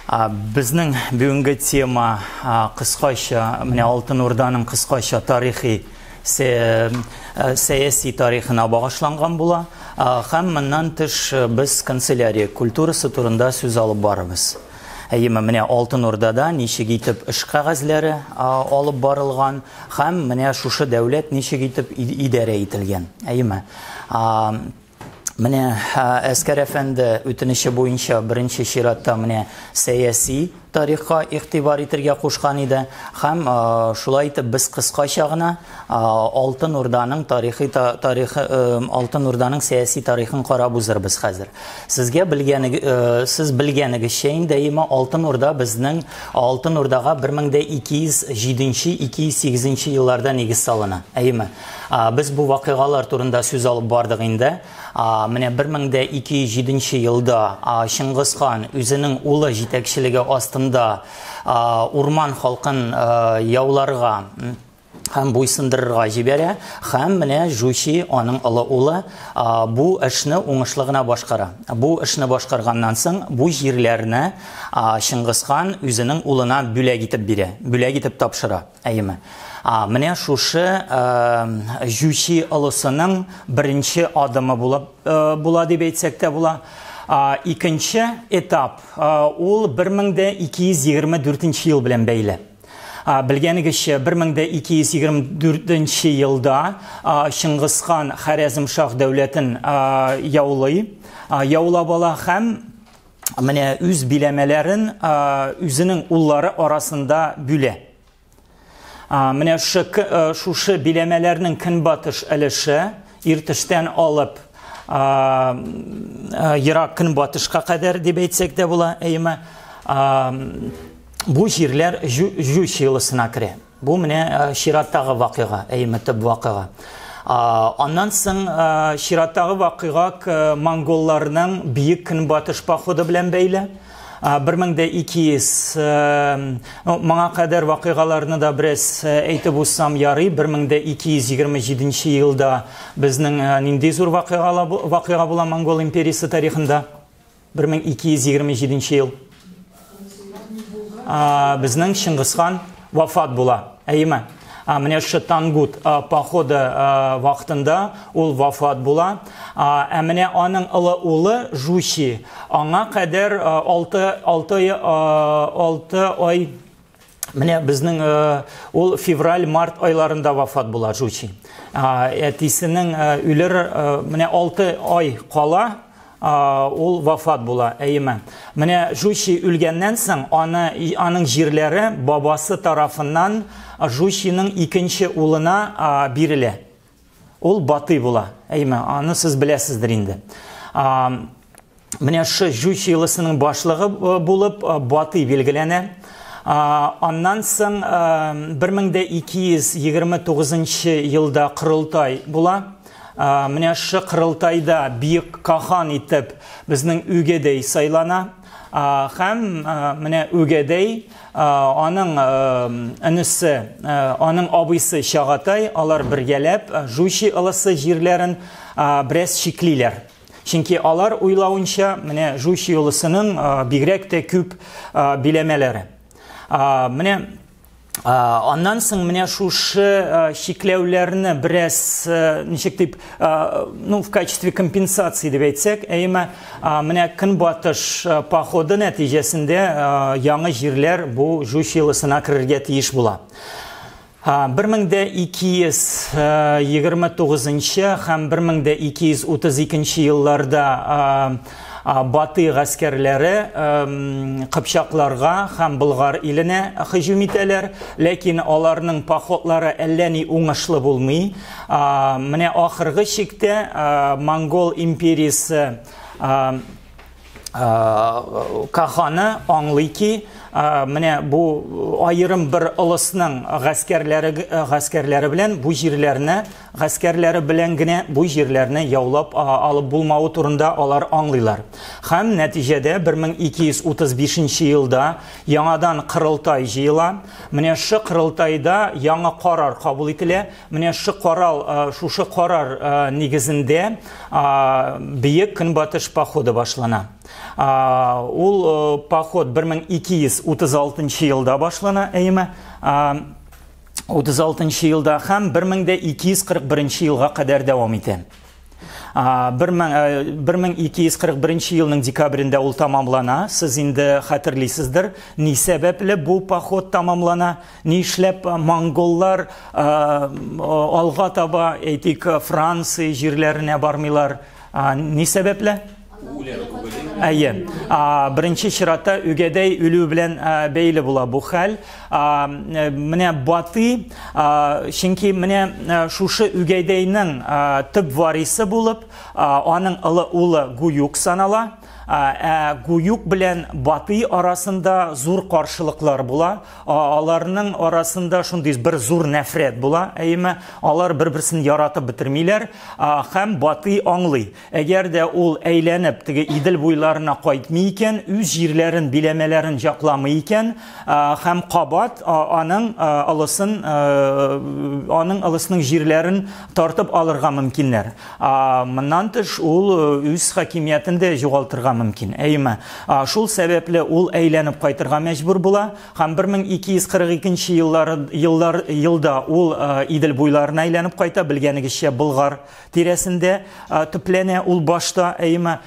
Безнең бүгенге тема кыскача, менә Алтын Урданың кыскача тарихи сәяси тарихына багышланган була. Һәм моннан тыш без канцелярия культурасы турында сүз алып барабыз. Әйеме, менә Алтын Урдада ничек итеп эш кәгазьләре алып барылган һәм менә шушы дәүләт ничек итеп идарә ителгән. Әйеме. Менә Әскәр әфәнде үтенече буенча беренче чиратта менә сәяси тарихка игътибар итергә кушкан иде. Һәм шулай итеп без кыскача гына Алтын Урданың тарихи тарихы Алтын Урданың сәяси тарихын карап узырбыз хәзер. Сезгә белгәне сез белгәнегезчә инде әйеме Алтын Урда безнең Алтын Урдага 1207-208 елларда нигез салына. Әйеме? Без бу вакыйгалар турында сүз алып бардык инде. Менә 1207 елда Чыңгыз хан үзенең улы җитәкчелеге астында урман халкын яуларга һәм буйсындырырга җибәрә, һәм менә Жучи, аның олы улы, бу эшне уңышлы гына башкара. Бу эшне башкарганнан соң бу җирләрне Чыңгыз хан үзенең улына бүләк итеп бирә, бүләк итеп тапшыра. Әйеме? Менә шушы Җүчи олысының беренче адымы булып була дип әйтсәк тә була. Икенче этап ул 1224 ел белән бәйле. Белгәнегезчә, 1224 елда Чыңгыз хан Харәзмшах дәүләтен яулый, яулап ала һәм менә үз биләмәләрен үзенең уллары арасында бүлә. Менә шушы биләмәләрнең көнбатыш өлеше Иртештән алып ерак көнбатышка кадәр дип әйтсәк тә була, әйеме? Бу җирләр Җүч елысына керә. Бу менә чираттагы вакыйга, әйеме, төп вакыйга. Аннан соң чираттагы вакыйга монголларның Бөек Көнбатыш походы белән бәйле. 1200 моңа кадәр вакыйгаларны да бераз әйтеп узсам ярый. 1227 елда безнең нинди зур вакыйга була Монгол империясе тарихында? 1227 ел. Безнең Чыңгызхан вафат була. Әйеме? Менә шушы Тангут походы вакытында ул вафат була. Ә менә аның олы улы Жучи аңа кадәр 6 6 6 ай менә безнең ул февраль-март айларында вафат була Жучи. Әтисенең үлер менә 6 ай кала ул вафат була, әйеме. Менә Жучи үлгәннән соң, аны, аның җирләре бабасы тарафыннан Жучиның икенче улына бирелә. Ул Батый була, әйеме, аны сез беләсездер инде. Менә шы Жучи елысының башлыгы булып Батый билгеләнә. Аннан соң 1229 елда корылтай була. Менә шушы корылтайда бөек кахан итеп безнең Үгәдәй сайлана. Һәм менә Үгәдәй, аның энесе, аның абыйсы Чагатай, алар бергәләп Жучи ылысы җирләрен бераз чиклиләр. Чөнки алар уйлавынча, менә Жучи ылысының бигрәк тә күп биләмәләре. Менә аннан соң менә шушы чикләүләрне бераз ничек дип, ну, в качестве компенсации дип әйтсәк, әйме, менә көнбатыш походы нәтиҗәсендә яңа җирләр бу Жучи елысына керергә тиеш була. 1229 һәм 1232 елларда Батый гаскәрләре кыпчакларга һәм Болгар иленә һөҗүм итәләр, ләкин аларның походлары әллә ни уңышлы булмый. Менә ахыргы чиктә Монгол империясе каханы аңлый ки, Менә бу аерым бер ылысның гаскәрләре гаскәрләре белән бу җирләрне гаскәрләре белән генә бу җирләрне яулап алып булмавы турында алар аңлыйлар. Һәм нәтиҗәдә 1235 елда яңадан кырылтай җыела. Менә шы кырылтайда яңа карар кабул ителә. Менә шы карал, шушы карар нигезендә Бөек Көнбатыш походы башлана. Ул поход 1236 елда башлана, әйеме? 36 елда һәм 1241 елга кадәр дәвам итә. 1241 елның декабрендә ул тамамлана. Сез инде хәтерлисездер, ни сәбәпле бу поход тамамлана, нишләп монголлар алга таба, әйтик, Франция җирләренә бармыйлар? Ни сәбәпле? Әйе. Беренче чиратта Үгәдәй үлү белән бәйле була бу хәл. Менә Батый, чөнки менә шушы Үгәдәйнең төп варисы булып, аның олы улы Гуюк санала. Ә Гуюк белән Батый арасында зур каршылыклар була. Аларның арасында шундый бер зур нәфрәт була, әйеме? Алар бер-берсен яратып бетермиләр. Һәм Батый аңлый. Әгәр дә ул әйләнеп теге Идел буйларына кайтмый икән, үз җирләрен, биләмәләрен җакламый икән, һәм кабат аның ылысын, аның ылысының җирләрен тартып алырга мөмкиннәр. Моннан тыш ул үз хакимиятен дә югалтырга мөмкин. Әйеме? Шул сәбәпле ул әйләнеп кайтырга мәҗбүр була һәм 1242 еллар, еллар, елда ул Идел буйларына әйләнеп кайта, белгәнегезчә, Болгар тирәсендә төпләнә ул башта, әйеме?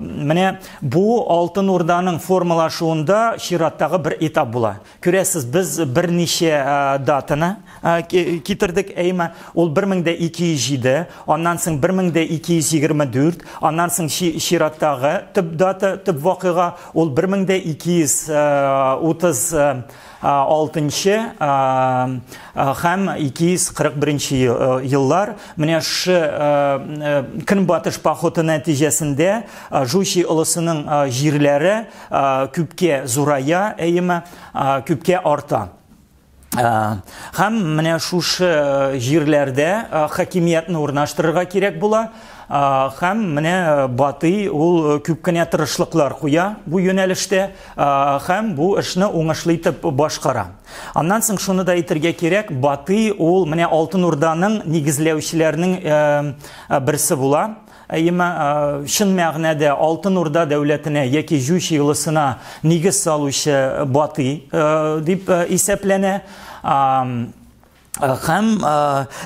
Менә бу Алтын Урданың формалашуында чираттагы бер этап була. Күрәсез, без берничә датаны китердек, әйеме? Ул 1207, аннан соң 1224, аннан соң чираттагы төп дата, төп вакыйга ул 1230 алтынчы һәм 241 еллар. Менә шушы көнбатыш походы нәтиҗәсендә Жучи олысының җирләре күпкә зурая, әйеме, күпкә арта. Һәм менә шушы җирләрдә хакимиятне урнаштырырга кирәк була. Һәм менә Батый ул күп кенә тырышлыклар куя бу юнәлештә һәм бу эшне уңышлы итеп башкара. Аннан соң шуны да әйтергә кирәк, Батый ул менә Алтын Урданың нигезләүчеләренең берсе була. Әйеме, чын мәгънәдә Алтын Урда дәүләтенә яки Җучи илысына нигез салучы Батый дип исәпләнә. Һәм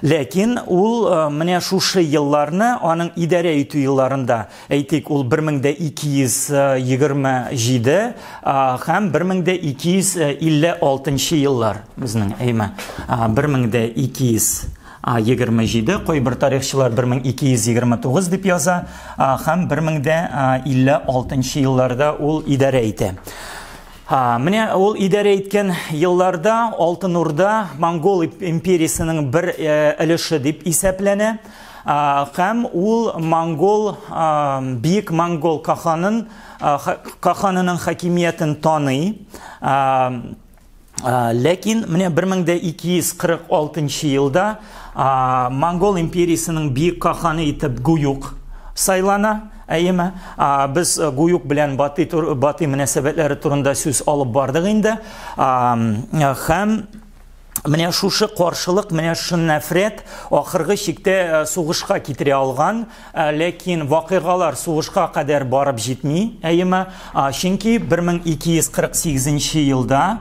ләкин ул менә шушы елларны, аның идарә итү елларында, әйтик, ул 1227 һәм 1256 еллар безнең, әйме, 1227, кайбер тарихчылар 1229 дип яза, һәм 1056 елларда ул идарә итә. Менә ул идарә иткән елларда Алтын Урда Монгол империясенең бер өлеше дип исәпләнә. Һәм ул монгол, бөек монгол каханын, каханының хакимиятен таный. Ләкин менә 1246 елда Монгол империясенең бөек каханы итеп Гуюк сайлана. Әйеме? Без Гуюк белән Батый, Батый мөнәсәбәтләре турында сүз алып бардык инде. Һәм менә шушы каршылык, менә шушы нәфрәт ахыргы чиктә сугышка китерә алган, ләкин вакыйгалар сугышка кадәр барып җитми, әйеме? Чөнки 1248 елда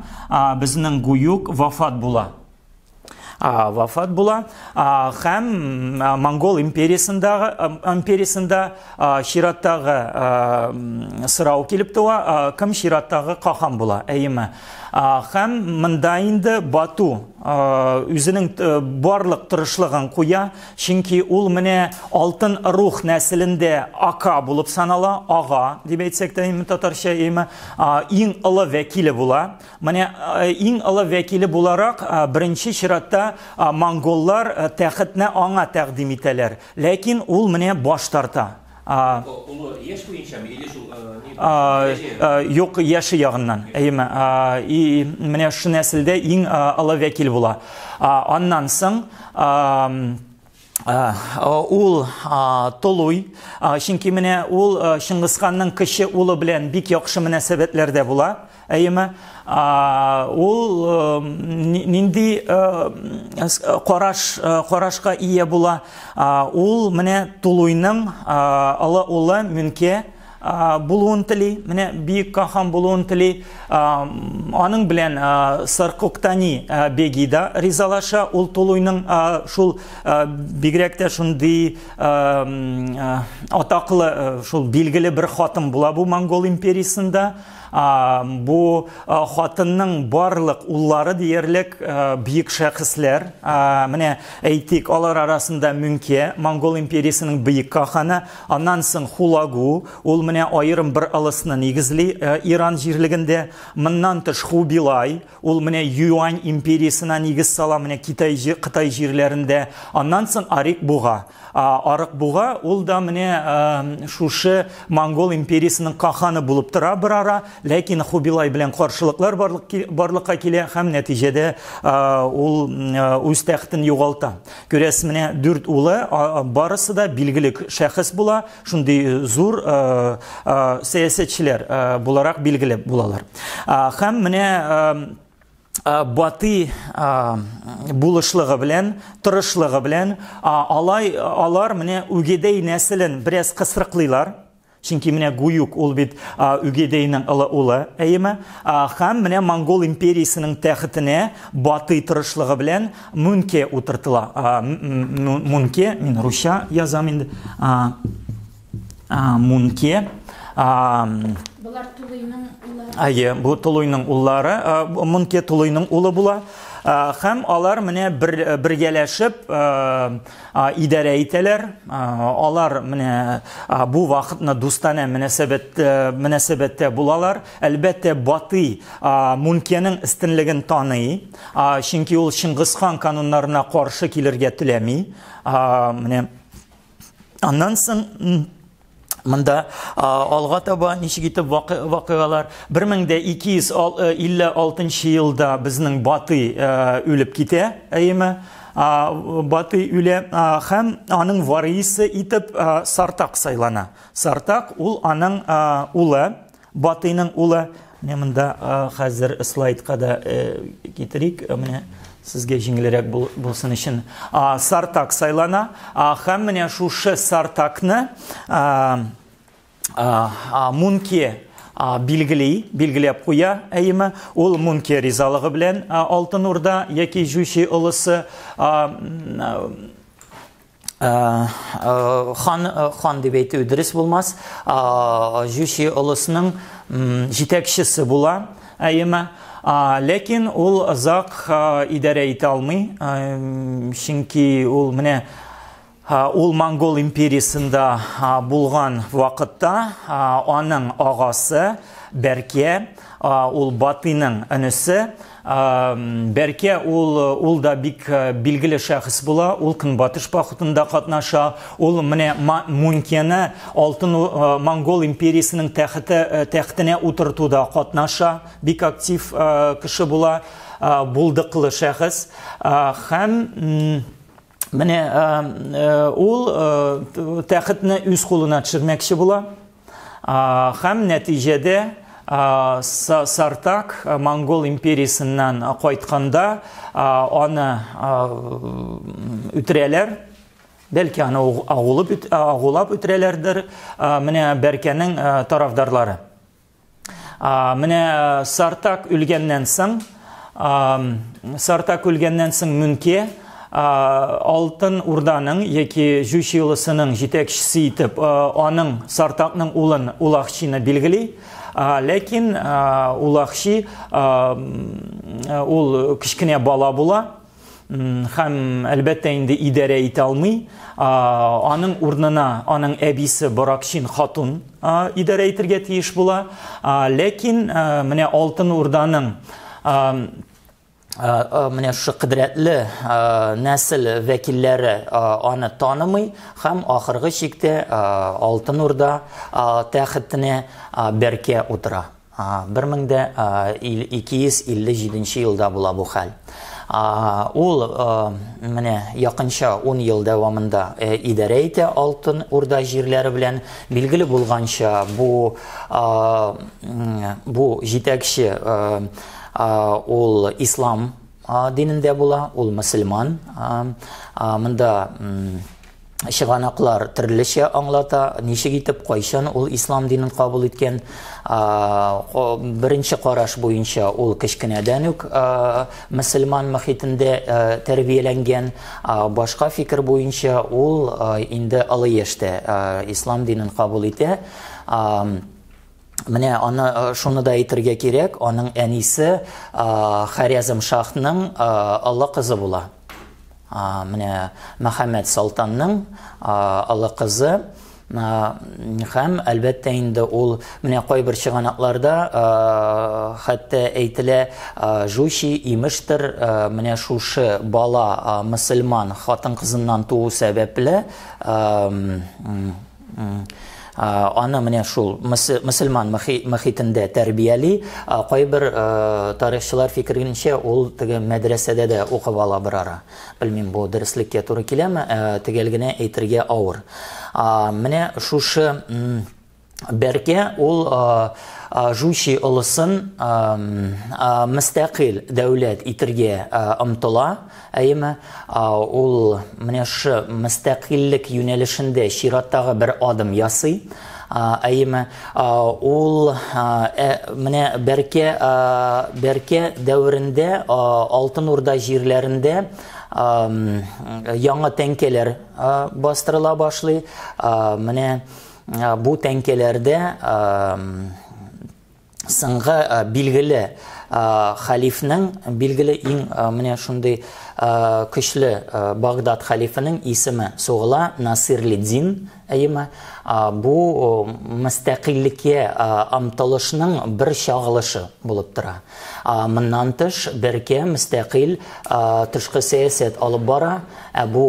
безнең Гуюк вафат була. Вафат була. Һәм Монгол империясендә чираттагы сорау килеп туа, кем чираттагы кахан була, әйеме? Һәм монда инде Бату үзенең барлык тырышлыгын куя, чөнки ул менә Алтын Рух нәселендә ака булып санала, ага дип әйтсәк тә инде татарча, әйеме, иң олы вәкиле була. Менә иң олы вәкиле буларак беренче чиратта монголлар тәхетне аңа тәкъдим итәләр. Ләкин ул менә баш тарта. Олы яшь буенчамы или шул Юк, яше ягыннан. Әйеме? И менә шушы нәселдә иң олы вәкил була. Аннан соң ул Толуй, чөнки менә ул Чыңгызханның кече улы белән бик яхшы мөнәсәбәтләрдә була. Әйеме? Ул нинди караш карашка ия була? Ул менә Тулуйның олы улы Мөнке булуын тели, менә бөек кахан булуын тели. Аның белән Саркоктани беги да ризалаша. Ул Тулуйның шул бигрәк тә шундый атаклы, шул билгеле бер хатын була бу Монгол империясендә. Бу хатынның барлык уллары диярлек бөек шәхесләр. Менә әйтик, алар арасында Мөнке, Монгол империясенең бөек каханы, аннан соң Хулагу, ул менә аерым бер ылысны нигезли Иран җирлегендә. Моннан тыш Хубилай, ул менә Юань империясенә нигез сала, менә Китай, Кытай җирләрендә. Аннан соң Арик Буга. Арык Буга, ул да менә шушы Монгол империясенең каханы булып тора бер ара, ләкин Хубилай белән каршылыклар барлыкка килә һәм нәтиҗәдә ул үз тәхетен югалта. Күрәсез, менә дүрт улы, барысы да билгеле шәхес була, шундый зур сәясәтчеләр буларак билгеле булалар. Һәм менә Батый булышлыгы белән, тырышлыгы белән алай алар менә Үгедәй нәселен бераз кысрыклыйлар. Чөнки менә Гуюк ул бит Үгедәйнең олы улы, әйеме? Һәм менә Монгол империясенең тәхетенә Батый тырышлыгы белән Мунке утыртыла. Мунке, мин русча язам инде. Мунке. Болар Тулуйның уллары. Әйе, бу Тулуйның уллары, Мунке Тулуйның улы була. Һәм алар менә бер, бергәләшеп идарә итәләр. Алар менә бу вакытны дустанә мөнәсәбәт, мөнәсәбәттә булалар. Әлбәттә, Батый Мункенең өстенлеген таный, чөнки ул Чыңгызхан кануннарына каршы килергә теләми. Менә аннан соң монда алга таба ничек итеп вакыйгалар 1256 елда безнең Батый үлеп китә, әйеме? Батый үлә һәм аның варисы итеп Сартак сайлана. Сартак ул аның улы, Батыйның улы. Менә монда хәзер слайдка да китерик, менә сезгә җиңелрәк булсын өчен. Сартак сайлана. Һәм менә шушы Сартакны Мунке билгели, билгеләп куя, әйеме? Ул Мунке ризалыгы белән Алтын Урда яки Җучи олысы Хан, хан дип әйтү дөрес булмас. Җучи олысының җитәкчесе була, әйеме? Ләкин ул озак идарә итә алмый, чөнки ул менә ул Монгол империясендә булган вакытта аның агасы Бәркә, ул Батыйның энесе, Бәркә ул, ул да бик билгеле шәхес була, ул Көнбатыш походында катнаша, ул менә Мункены Алтын Монгол империясенең тәхете, тәхетенә утыртуда катнаша, бик актив кеше була, булдыклы шәхес. Һәм менә ул тәхетне үз кулына төшермәкче була. Һәм нәтиҗәдә Сартак Монгол империясеннән кайтканда аны үтерәләр. Бәлки аны агулап үтерәләрдер. Менә Бәркәнең тарафдарлары. Менә Сартак үлгәннән соң, Сартак үлгәннән соң Мөнке Алтын Урданың яки Җучи улысының җитәкчесе итеп аның Сартакның улын Улахчины билгели. Ләкин Улахчи ул кечкенә бала була. Һәм әлбәттә инде идарә итә алмый. Аның урынына аның әбисе Боракчин хатун идарә итергә тиеш була. Ләкин менә Алтын Урданың Менә шушы кодрәтле нәсел вәкилләре аны танымый һәм ахыргы чиктә Алтын Урда тәхетенә Бәркә утыра. 1257 елда була бу хәл. Ул менә якынча 10 ел дәвамында идарә итә Алтын Урда җирләре белән. Билгеле булганча, бу җитәкче ул ислам динендә була, ул мөселман. Монда чыганаклар төрлечә аңлата, ничек итеп, кайчан ул ислам динен кабул иткән. Беренче караш буенча ул кечкенәдән үк мөселман мөхитендә тәрбияләнгән. Башка фикер буенча ул инде олы яшьтә ислам динен кабул итә. Менә аны шуны да әйтергә кирәк, аның әнисе Харезм шахның олы кызы була. Менә Мөхәммәд солтанның олы кызы. Һәм әлбәттә инде ул менә кайбер чыганакларда хәтта әйтелә, Жучи имештер, менә шушы бала мөселман хатын-кызыннан туу сәбәпле аны менә шул мөселман мөхитендә тәрбияли. Кайбер тарихчылар фикеренчә, ул теге мәдрәсәдә дә укып ала бер ара. Белмим, бу дөреслеккә туры киләме, төгәл генә әйтергә авыр. Менә шушы Бәркә ул Жучи олысын мөстәкыйль дәүләт итергә омтыла, әйеме? Ул менә шушы мөстәкыйльлек юнәлешендә чираттагы бер адым ясый, әйеме? Ул менә Бәркә дәверендә Алтын Урда җирләрендә яңа тәңкәләр бастырыла башлый. Менә бу тәңкәләрдә соңгы билгеле хәлифнең, билгеле иң менә шундый көчле Багдад хәлифенең исеме сугыла, Насирлиддин, әйеме? Бу мөстәкыйльлеккә омтылышның бер чагылышы булып тора. Моннан тыш, Бәркә мөстәкыйль тышкы сәясәт алып бара. Ә бу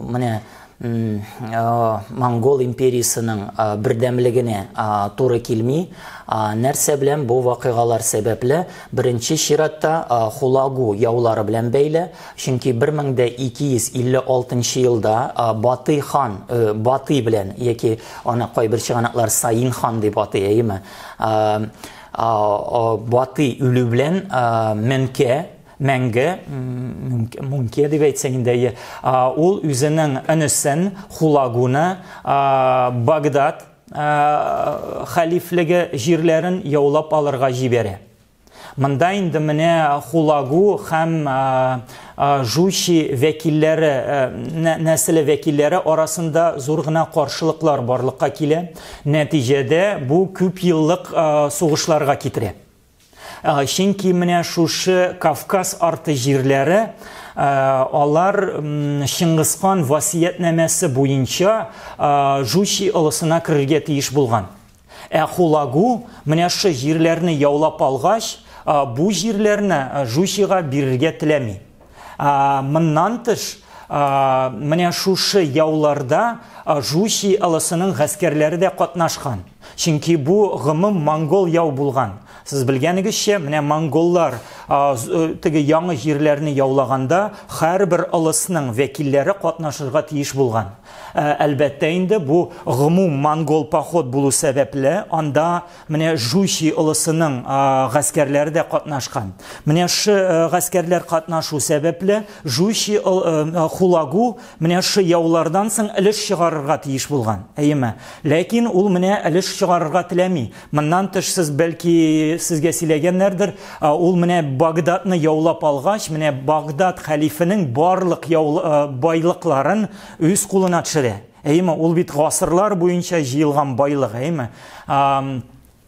менә Монгол империясының бердәмлегенә туры килми. Нәрсә белән бу вакыйгалар сәбәпле? Беренче чиратта Хулагу яулары белән бәйле, чөнки 1256 елда Батый хан, Батый белән яки аны кайбер чыганаклар Саин хан дип атый, әйеме? Батый үлү белән Мөнкә, Мәңге, Мунке дип әйтсәң инде, ул үзенең энесен Хулагуны Багдад хәлифлеге җирләрен яулап алырга җибәрә. Монда инде менә Хулагу һәм Жучи вәкилләре, нәселе вәкилләре арасында зур гына каршылыклар барлыкка килә. Нәтиҗәдә бу күп еллык сугышларга китерә. Чөнки менә шушы Кавказ арты җирләре, алар Чыңгызхан васыятьнамәсе буенча Жучи олысына керергә тиеш булган. Ә Хулагу менә шушы җирләрне яулап алгач, бу җирләрне Жучига бирергә теләми. Моннан тыш, менә шушы яуларда Жучи олысының гаскәрләре дә катнашкан. Чөнки бу гомум монгол яу булган. Сез белгәнегезчә, менә монголлар теге яңа җирләрне яулаганда һәрбер олысның вәкилләре катнашырга тиеш булган. Әлбәттә инде бу гомум монгол поход булу сәбәпле, анда менә Жучи олысының гаскәрләре дә катнашкан. Менә шы гаскәрләр катнашу сәбәпле Жучи Хулагу менә шы яулардан соң өлеш чыгарырга тиеш булган. Әйеме? Ләкин ул менә өлеш чыгарырга теләми. Моннан тыш, сез бәлки сезгә сөйләгәннәрдер, ул менә Багдадны яулап алгач, менә Багдад хәлифенең барлык байлыкларын үз кулына төшерә. Әйеме? Ул бит гасырлар буенча җыелган байлык, әйеме?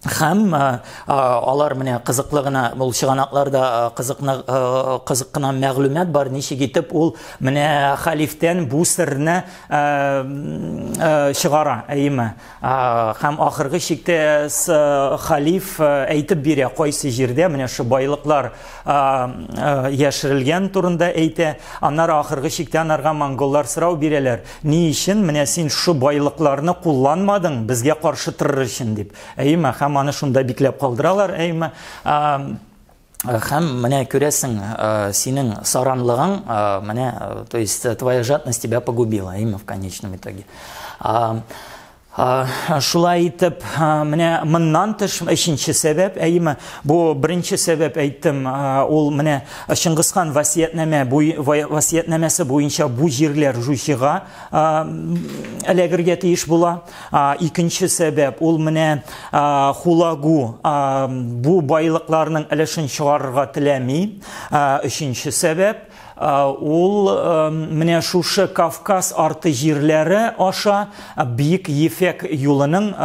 Һәм алар менә кызыклы гына ул чыганакларда кызыкны кызык кына мәгълүмат бар, ничек итеп ул менә хәлифтән бу серне чыгара, әйеме? Һәм ахыргы чиктә хәлиф әйтеп бирә, кайсы җирдә менә шу байлыклар яшерелгән турында әйтә. Аннары ахыргы чиктә анарга монголлар сорау бирәләр. Ни өчен менә син шу байлыкларны кулланмадың безгә каршы торыр өчен дип. Әйеме, һәм аны шунда бикләп калдыралар, әйеме. Һәм менә күрәсең, синең саранлыгың, менә, то есть твоя жадность тебя погубила, әйеме, в конечном итоге. Шулай итеп, менә моннан тыш өченче сәбәп, әйеме, бу беренче сәбәп әйттем, ул менә Чыңгызхан васыятьнамә васыятьнамәсе буенча бу җирләр Жучига эләгергә тиеш була. Икенче сәбәп, ул менә Хулагу бу байлыкларның өлешен чыгарырга теләми. Өченче сәбәп, ул менә шушы Кавказ арты җирләре аша Биек Ефәк юлының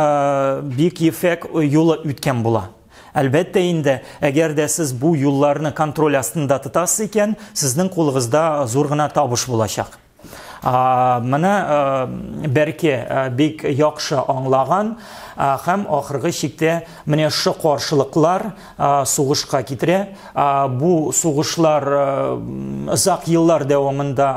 Биек Ефәк юлы үткән була. Әлбәттә инде, әгәр дә сез бу юлларны контроль астында тотасыз икән, сезнең кулыгызда зур гына табыш булачак. Моны Бәрке бик яхшы аңлаган һәм ахыргы чиктә менә шу каршылыклар сугышка китерә. Бу сугышлар озак еллар дәвамында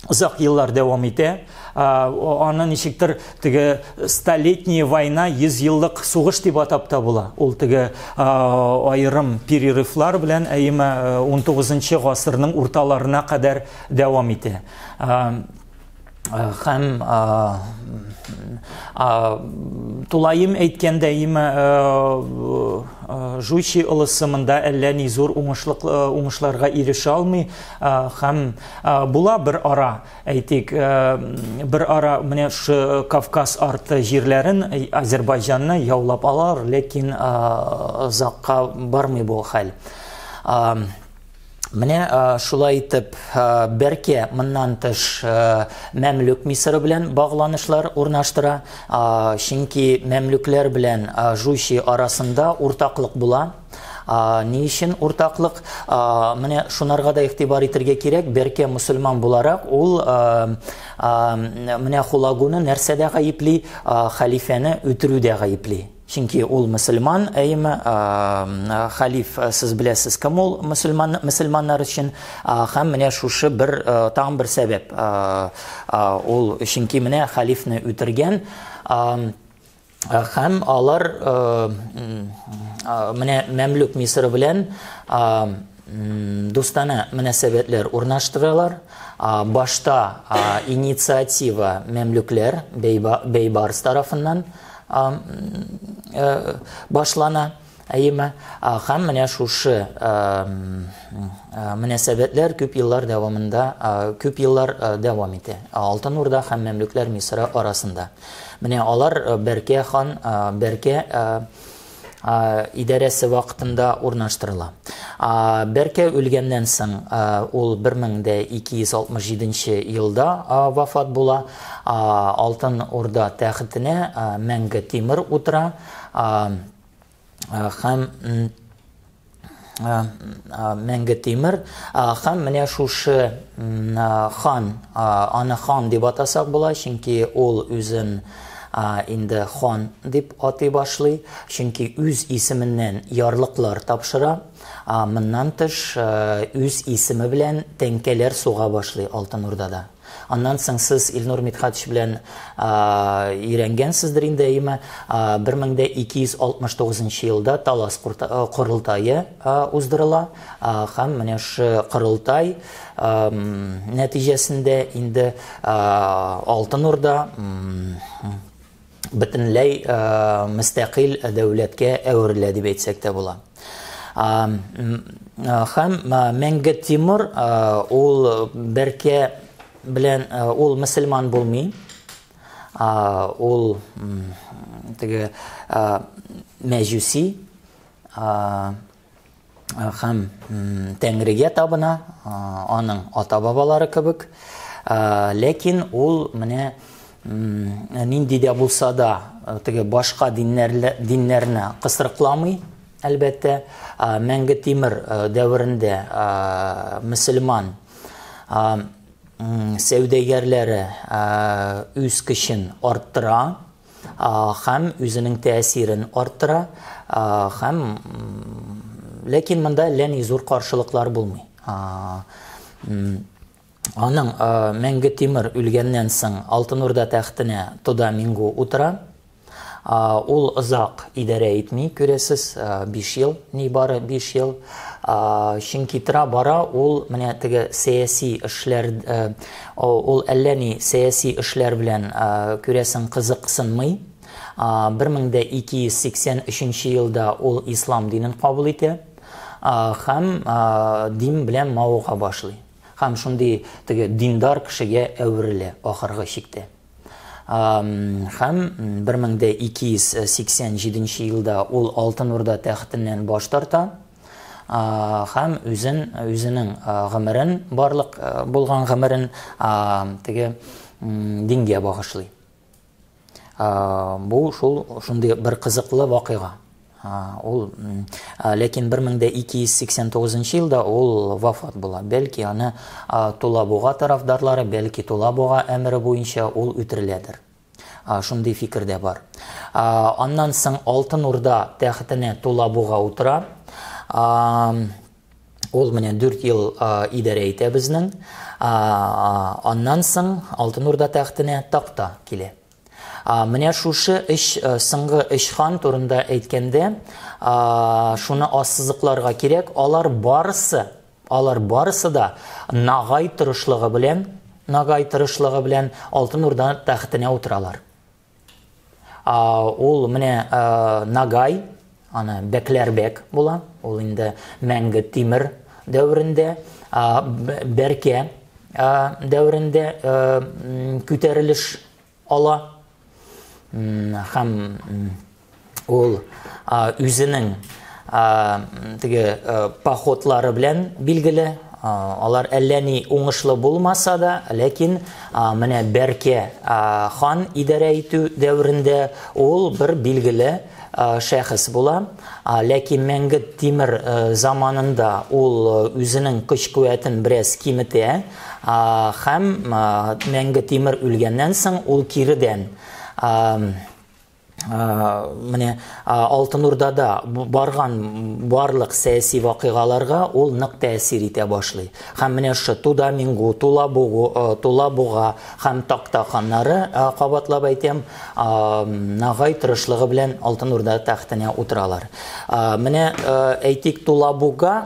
озак еллар дәвам итә. Аны ничектер теге столетняя война, 100 еллык сугыш дип атап та була. Ул теге аерым перерывлар белән әйеме 19 гасырның урталарына кадәр дәвам итә. Һәм тулаем әйткәндә, әйеме, Жучи олысы монда әллә ни зур уңышларга ирешә алмый. Һәм була бер ара, әйтик, бер ара менә шу Кавказ арты җирләрен, Азербайҗанны яулап алар, ләкин озакка бармый бу хәл. Менә шулай итеп, Бәркә моннан тыш Мәмлүк Мисыры белән багланышлар урнаштыра, чөнки мәмлүкләр белән Жучи арасында уртаклык була. Ни өчен уртаклык? Менә шунарга да игътибар итәргә кирәк, Бәркә мөселман буларак, ул менә Хулагуны нәрсәдә гаепли? Хәлифәне үтерүдә гаепли. Чөнки ул мөселман, әйеме, хәлиф, сез беләсез, кем ул мөселман, мөселманнар өчен, һәм менә шушы бер тагын бер сәбәп. Ул чөнки менә хәлифне үтергән, һәм алар менә Мәмлүк Мисыры белән дустана мөнәсәбәтләр урнаштыралар. Башта инициатива мәмлүкләр Бейбарс тарафыннан башлана, әйеме? Һәм менә шушы мөнәсәбәтләр күп еллар дәвамында, күп еллар дәвам итә. Алтын Урда һәм мәмлүкләр Мисыры арасында. Менә алар Бәркә хан, Бәркә идарәсе вакытында урнаштырыла. Бәркә үлгәннән соң ул 1267 елда вафат була. Алтын Урда тәхетенә Мәңге Тимер утыра. Һәм Мәңге Тимер һәм менә шушы хан, аны хан дип атасак була, чөнки ул үзен инде хан дип атый башлый, чөнки үз исеменнән ярлыклар тапшыра. Моннан тыш үз исеме белән тәңкәләр суга башлый Алтын Урдада. Аннан соң сез Илнур Мидхатович белән өйрәнгәнсездер инде, әйеме? 1269 елда Талас корылтае уздырыла. Һәм менә шу корылтай нәтиҗәсендә инде Алтын Урда бөтенләй мөстәкыйль дәүләткә әверелә дип әйтсәк тә була. Һәм Мәңге Тимур ул Бәркә белән ул мөселман булмый. Ул теге мәҗүси һәм Тәңрегә табына, аның ата-бабалары кебек. Ләкин ул менә нинди дә булса да теге башка диннәрне кысрыкламый, әлбәттә. Мәңге Тимер дәверендә мөселман сәүдәгәрләре үз көчен арттыра һәм үзенең тәэсирен арттыра, һәм ләкин монда әллә ни зур каршылыклар булмый. Аның Мәңге Тимер үлгәннән соң Алтын Урда тәхетенә Тода Мингу утыра. Ул озак идарә итми, күрәсез, 5 ел, нибары 5 ел. Чөнки тора бара ул менә теге сәяси эшләр, ул әллә ни сәяси эшләр белән, күрәсең, кызыксынмый. 1283 елда ул ислам динен кабул итә һәм дин белән мавыга башлый. Һәм шундый теге диндар кешегә әверелә ахыргы чиктә. Һәм 1287 елда ул Алтын Урда тәхетеннән баш тарта һәм үзенең гомерен, барлык булган гомерен теге дингә багышлый. Бу шул шундый бер кызыклы вакыйга. Ул, ләкин 1289 елда ул вафат була. Бәлки аны Тулабуга тарафдарлары, бәлки Тулабуга әмере буенча ул үтереләдер. Шундый фикер дә бар. Аннан соң Алтын Урда тәхетенә Тулабуга утыра. Ул менә 4 ел идарә итә безнең. Аннан соң Алтын Урда тәхетенә Такта килә. Менә шушы соңгы өч хан турында әйткәндә, шуны ассызыкларга кирәк, алар барысы да Нагай тырышлыгы белән Алтын Урда тәхетенә утыралар. Ул менә Нагай, аны Бәкләрбәк була, ул инде Мәңге Тимер дәверендә, Бәркә дәверендә күтәрелеш ала. Һәм ул үзенең теге походлары белән билгеле. Алар әллә ни уңышлы булмаса да, ләкин менә Бәркә хан идарә итү дәверендә ул бер билгеле шәхес була. Ләкин Мәңге Тимер заманында ул үзенең көч-куәтен бераз киметә һәм Мәңге Тимер үлгәннән соң ул киредән менә Алтын Урдада барган барлык сәяси вакыйгаларга ул нык тәэсир итә башлый. Һәм менә шушы Туда Мингу, Тулабуга һәм Такта ханнары, кабатлап әйтәм, Нагай тырышлыгы белән Алтын Урда тәхетенә утыралар. Менә әйтик, Тулабуга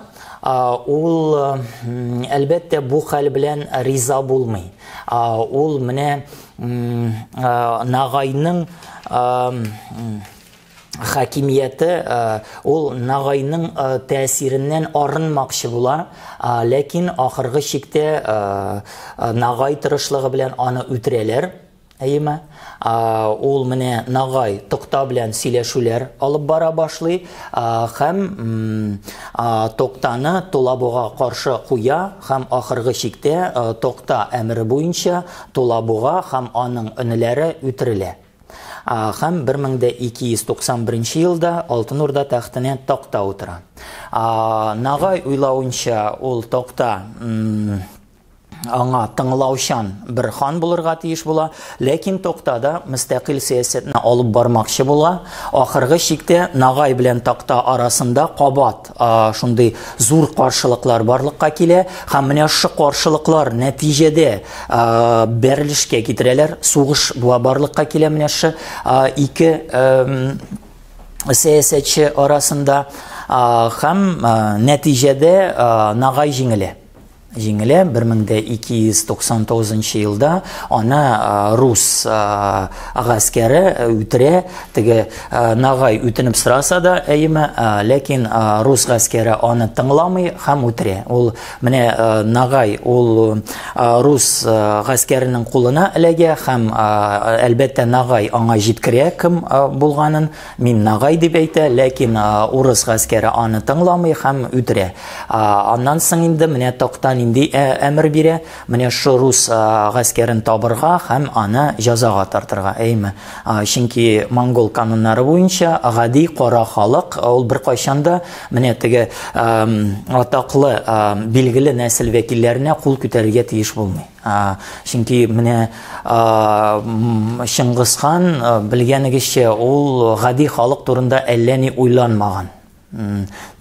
ул әлбәттә бу хәл белән риза булмый. Ул менә Нагайның хакимияте, ул Нагайның тәэсиреннән арынмакчы була, ләкин ахыргы чиктә Нагай тырышлыгы белән аны үтерәләр. Әйеме? Ул менә Нагай Токта белән сөйләшүләр алып бара башлый һәм Токтаны Тулабуга каршы куя һәм ахыргы чиктә Токта әмере буенча Тулабуга һәм аның энеләре үтерелә. Һәм 1291 елда Алтын Урда тәхетенә Такта утыра. Нагай уйлавынча, ул Токта аңа тыңлаучан бер хан булырга тиеш була, ләкин Токта да мөстәкыйль сәясәтне алып бармакчы була. Ахыргы чиктә Нагай белән Такта арасында кабат шундый зур каршылыклар барлыкка килә һәм менә шушы каршылыклар нәтиҗәдә бәрелешкә китерәләр, сугыш барлыкка килә менә шушы ике сәясәтче арасында һәм нәтиҗәдә Нагай җиңелә. Җиңелә 1299 елда аны рус гаскәре үтерә. Теге Нагай үтенеп сораса да, әйеме, ләкин рус гаскәре аны тыңламый һәм үтерә. Ул менә Нагай ул рус гаскәренең кулына эләгә һәм әлбәттә Нагай аңа җиткерә кем булганын. Мин Нагай дип әйтә, ләкин урыс гаскәре аны тыңламый һәм үтерә. Аннан соң инде менә Токта нинди әмер бирә? Менә шу рус гаскәрен табырга һәм аны җәзага тартырга, әйме? Чөнки монгол кануннары буенча гади кара халык ул беркайчан да менә теге атаклы, билгеле нәсел вәкилләренә кул күтәрергә тиеш булмый. Чөнки менә Чыңгыз хан, белгәнегезчә, ул гади халык турында әллә ни уйланмаган.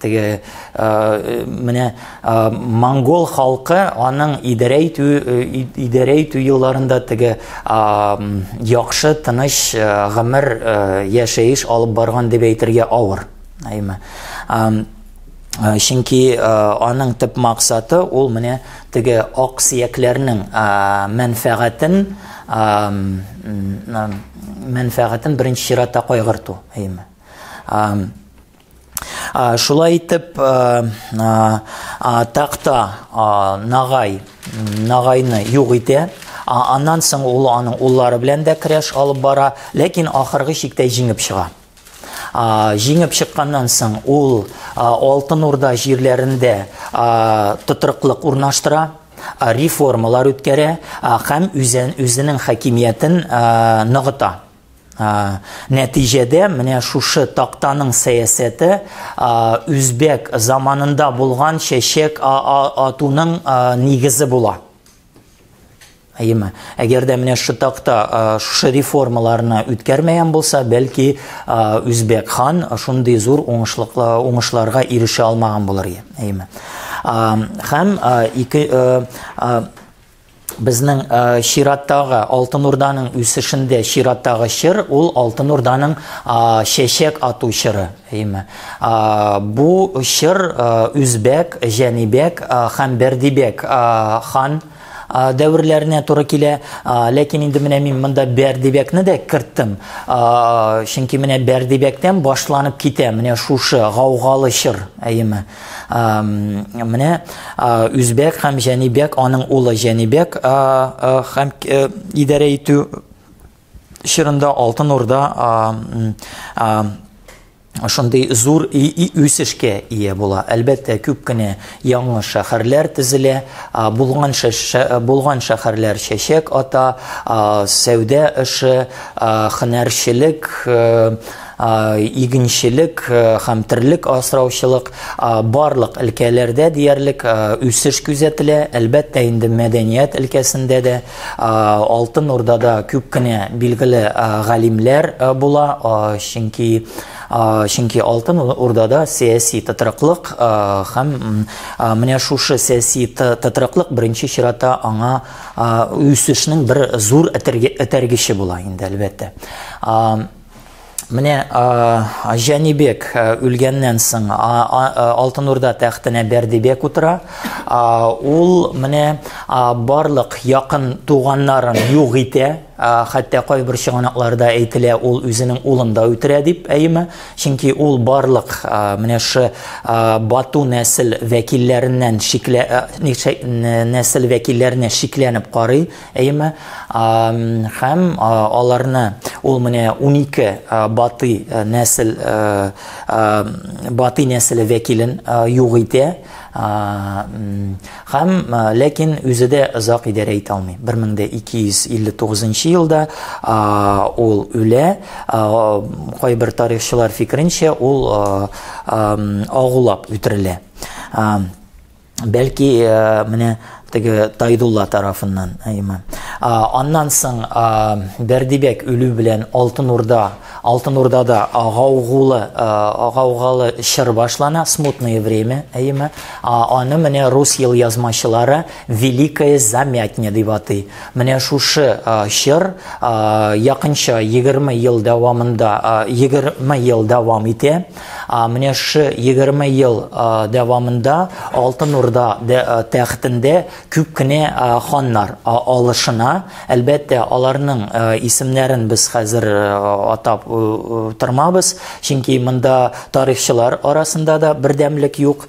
Теге менә монгол халкы аның идарә итү елларында теге яхшы, тыныч гомер, яшәеш алып барган дип әйтергә авыр. Әйме. Чөнки аның төп максаты ул менә теге аксөякләрнең мәнфәгатен беренче чиратта кайгырту. Әйме. Шулай итеп, Такта Нагайны юк итә. Аннан соң ул аның уллары белән дә көрәш алып бара, ләкин ахыргы чиктә җиңеп чыга. Җиңеп чыкканнан соң ул Алтын Урда җирләрендә тотрыклык урнаштыра, реформалар үткәрә һәм үзенең хакимиятен ныгыта. Нәтиҗәдә менә шушы Тактаның сәясәте үзбәк заманында булган чәчәк атуның нигезе була. Әйеме? Әгәр дә менә шушы Такта шушы реформаларны үткәрмәгән булса, бәлки, Үзбәк хан шундый зур уңышларга ирешә алмаган булыр иде. Әйеме? Һәм ике безнең чираттагы Алтын Урданың үсешендә чираттагы чор ул Алтын Урданың чәчәк ату чоры. Әйеме? Бу чор Үзбәк, Җәнибәк һәм Бәрдибәк хан дәверләренә туры килә. Ләкин инде менә мин монда Бәрдибәкне дә керттем. Чөнки менә Бәрдибәктән башланып китә менә шушы гаугалы чор, әйеме? Менә Үзбәк һәм Җәнибәк, аның улы Җәнибәк һәм идарә итү чорында Алтын Урда шундый зур үсешкә ия була. Әлбәттә, күп кенә яңа шәһәрләр төзелә, булган шәһәрләр чәчәк ата, сәүдә эше, һөнәрчелек, игенчелек һәм терлек асраучылык, барлык өлкәләрдә диярлек үсеш күзәтелә. Әлбәттә инде, мәдәният өлкәсендә дә Алтын Урдада күп кенә билгеле галимнәр була, чөнки Алтын Урдада сәяси тотрыклык, һәм менә шушы сәяси тотрыклык беренче чиратта аңа үсешнең бер зур этәргече була инде, әлбәттә. Менә Җанибек үлгәннән соң Алтын Урда тәхтенә Бәрдибек утыра. Ул менә барлык якын туганнарын юк итә. Хәтта кайбер чыганакларда әйтелә, ул үзенең улын да үтерә дип, әйеме? Чөнки ул барлык менә шы Бату нәсел вәкилләренә шикләнеп карый, әйеме? Һәм аларны ул менә 12 Батый нәселе вәкилен юк итә. Һәм ләкин үзе дә озак идарә итә алмый. 1259 елда ул үлә. Кайбер тарихчылар фикеренчә, ул агулап үтерелә. Бәлки, менә теге Тайдулла тарафыннан, әйеме? Аннан соң Бәрдибәк үлү белән Алтын Урдада гаугалы чор башлана, смутное время, әйеме? Аны менә рус елъязмачылары Великая замятня дип атый. Менә шушы чор якынча 20 ел дәвамында, 20 ел дәвам итә. Менә шушы 20 ел дәвамында Алтын Урда тәхетендә күп кенә ханнар алышына. Әлбәттә, аларның исемнәрен без хәзер атап тормабыз, чөнки монда тарихчылар арасында да бердәмлек юк.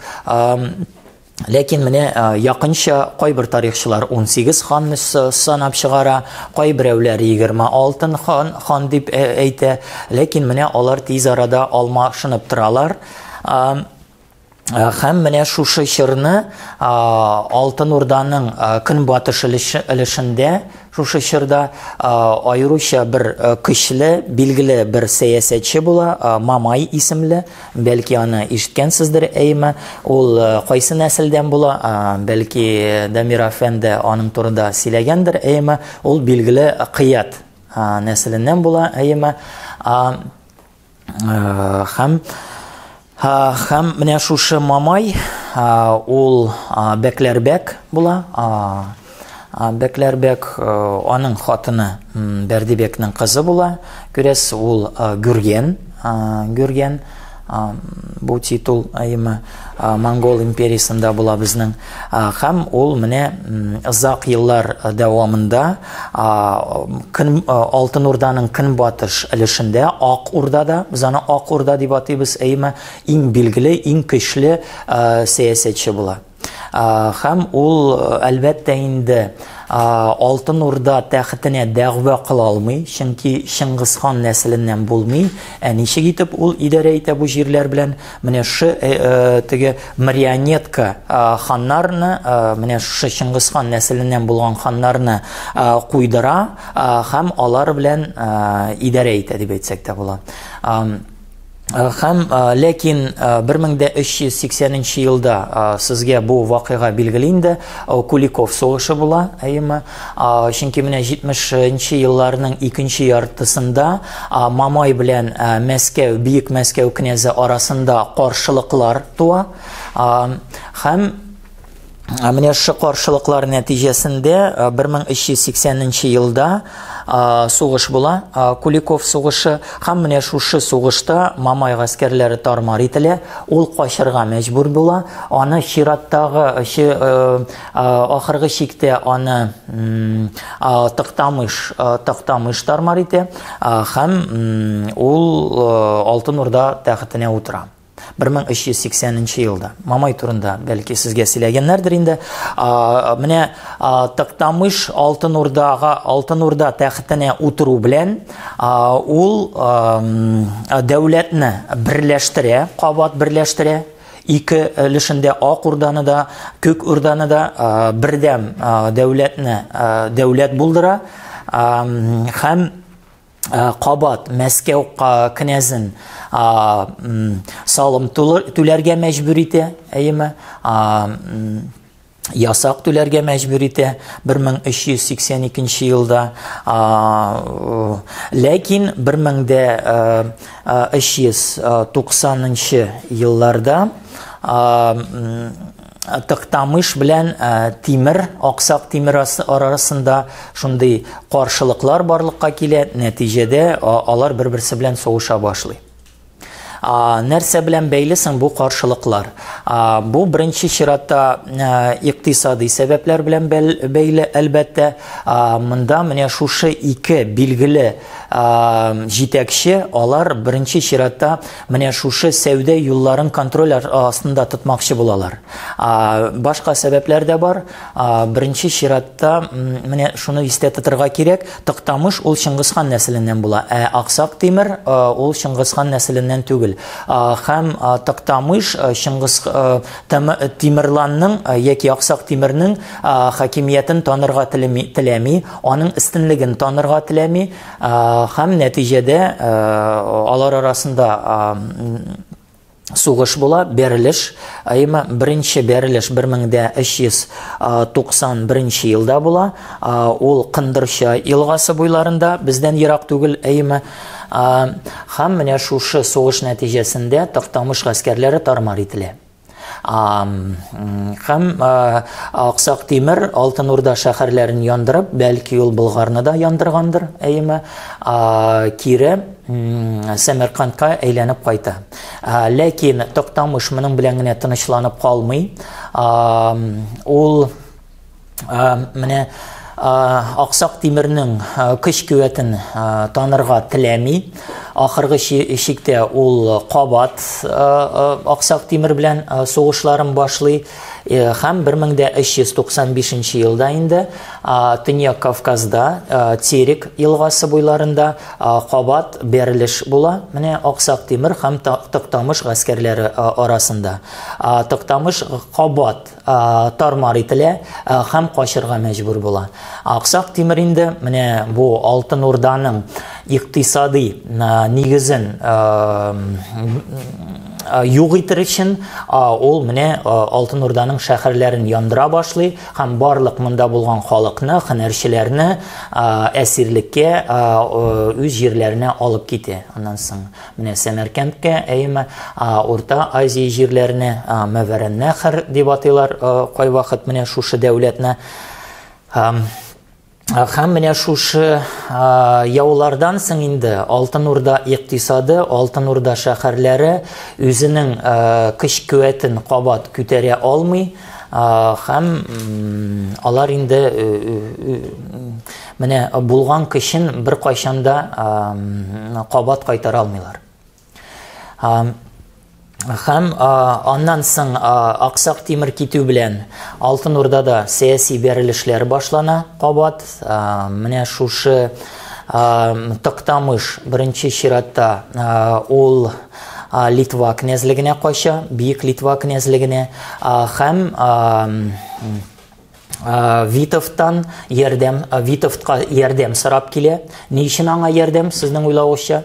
Ләкин менә якынча кайбер тарихчылар 18 ханны санап чыгара, кайберәүләр 26 хан дип әйтә. Ләкин менә алар тиз арада алмашынып торалар. Һәм менә шушы чорны Алтын Урданың көнбатыш өлешендә, шушы чорда аеруча бер көчле, билгеле бер сәясәтче була, Мамай исемле, бәлки аны ишеткәнсездер, әйеме? Ул кайсы нәселдән була, бәлки Дамир әфәнде аның турында сөйләгәндер, әйеме? Ул билгеле Кыят нәселеннән була, әйеме? Һәм һәм менә шушы Мамай, ул Бәкләрбәк була. Бәкләрбәк, аның хатыны Бәрдибәкнең кызы була. Күрәсез, ул Гүрген, Гүрген бу титул, әйеме, Монгол империясендә була безнең. Һәм ул менә озак еллар дәвамында көн, Алтын Урданың көнбатыш өлешендә, Ак Урдада, без аны Ак Урда дип атыйбыз, әйеме, иң билгеле, иң көчле сәясәтче була. Һәм ул, әлбәттә инде, Алтын Урда тәхетенә дәгъва кыла алмый, чөнки Чыңгыз хан нәселеннән булмый. Ә ничек итеп ул идарә итә бу җирләр белән? Менә шушы теге марионетка ханнарны, менә шушы Чыңгыз хан нәселеннән булган ханнарны куйдыра һәм алар белән идарә итә дип әйтсәк тә була. Һәм ләкин 1380 елда сезгә бу вакыйга билгеле инде, Куликов сугышы була, әйеме? Чөнки менә 70 елларның икенче яртысында Мамай белән Мәскәү, Бөек Мәскәү князе арасында каршылыклар туа. Һәм менә шушы каршылыклар нәтиҗәсендә 1380 елда сугыш була, Куликов сугышы, һәм менә шушы сугышта Мамай гаскәрләре тармар ителә, ул качырга мәҗбүр була, аны чираттагы, ахыргы чиктә аны Тактамыш, Тактамыш тармар итә, һәм ул Алтын Урда тәхетенә утыра. 1380 елда. Мамай турында бәлки сезгә сөйләгәннәрдер инде. Менә Тактамыш Алтын Урдага, Алтын Урда тәхетенә утыру белән ул дәүләтне берләштерә, кабат берләштерә. Ике өлешендә Ак Урданы да, Күк Урданы да бердәм дәүләтне, дәүләт булдыра. Һәм кабат Мәскәү князен салым түләргә мәҗбүр итә, әйеме? Ясак түләргә мәҗбүр итә 1382 елда. Ләкин 1390 елларда Тактамыш белән Тимер, Аксак Тимер арасында шундый каршылыклар барлыкка килә, нәтиҗәдә алар бер-берсе белән сугыша башлый. Нәрсә белән бәйле соң бу каршылыклар? Бу беренче чиратта икътисади сәбәпләр белән бәйле, әлбәттә. Монда менә шушы ике билгеле җитәкче, алар беренче чиратта менә шушы сәүдә юлларын контроль астында тотмакчы булалар. Башка сәбәпләр дә бар. Беренче чиратта менә шуны истә тотырга кирәк, Тактамыш ул Чыңгызхан нәселеннән була, ә Аксак Тимер ул Чыңгызхан нәселеннән түгел. Һәм Тактамыш Чыңгыз Тимерланның яки Аксак Тимернең хакимиятен танырга теләми, аның өстенлеген танырга теләми, һәм нәтиҗәдә алар арасында сугыш була, бәрелеш. Әмма беренче бәрелеш 1391 елда була. Ул Кындырча елгасы буйларында, бездән ерак түгел, әйме. Һәм менә шушы сугыш нәтиҗәсендә Тактамыш гаскәрләре тармар ителә. Һәм Аксак Тимер Алтын Урда шәһәрләрен яндырып, бәлки ул Болгарны да яндыргандыр, әйеме, кире Сәмәркандка әйләнеп кайта. Ләкин Тактамыш моның белән генә тынычланып калмый. Ул менә Аксак Тимернең көч куәтен танырга теләми. Ахыргы чиктә ул кабат Аксак Тимер белән сугышларын башлый һәм 1395 елда инде Төньяк Кавказда Терек елгасы буйларында кабат бәрелеш була. Менә Аксак Тимер һәм Туктамыш гаскәрләре арасында. Туктамыш кабат тармар ителә һәм качырга мәҗбүр була. Аксак Тимер инде менә бу Алтын Урданың икътисади нигезен юк итер өчен ул менә Алтын Урданың шәһәрләрен яндыра башлый һәм барлык монда булган халыкны, һөнәрчеләрне әсирлеккә үз җирләренә алып китә. Аннан соң менә Сәмәркәндкә, әйеме, Урта Азия җирләренә, Мәвәрәннәхр дип атыйлар кайвакыт менә шушы дәүләтне. Һәм менә шушы яулардан соң инде Алтын Урда икътисады, Алтын Урда шәһәрләре үзенең көч-куәтен кабат күтәрә алмый, һәм алар инде менә булган көчен беркайчан да кабат кайтара алмыйлар. Һәм аннан соң Аксак Тимер китү белән Алтын Урдада сәяси бәрелешләр башлана кабат. Менә шушы Туктамыш беренче чиратта ул Литва князьлегенә кача, Бөек Литва князьлегенә, һәм Витовтан ярдәм, Витовтка ярдәм сорап килә. Ни өчен аңа ярдәм, сезнең уйлавыгызча?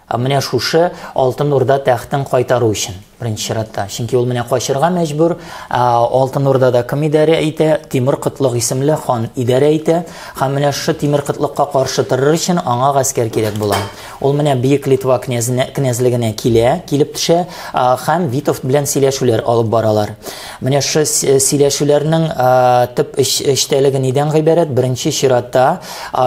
Менә шушы Алтын Урда тәхтен кайтару өчен беренче чиратта. Чөнки ул менә качырга мәҗбүр. Алтын Урдада кем идарә итә? Тимур Котлык исемле хан идарә итә. Һәм менә шушы Тимур Котлыкка каршы торыр өчен аңа гаскәр кирәк була. Ул менә Бөек Литва князьлегенә килә, килеп төшә һәм Витовт белән сөйләшүләр алып баралар. Менә шушы сөйләшүләрнең төп эчтәлеге нидән гыйбарәт? Беренче чиратта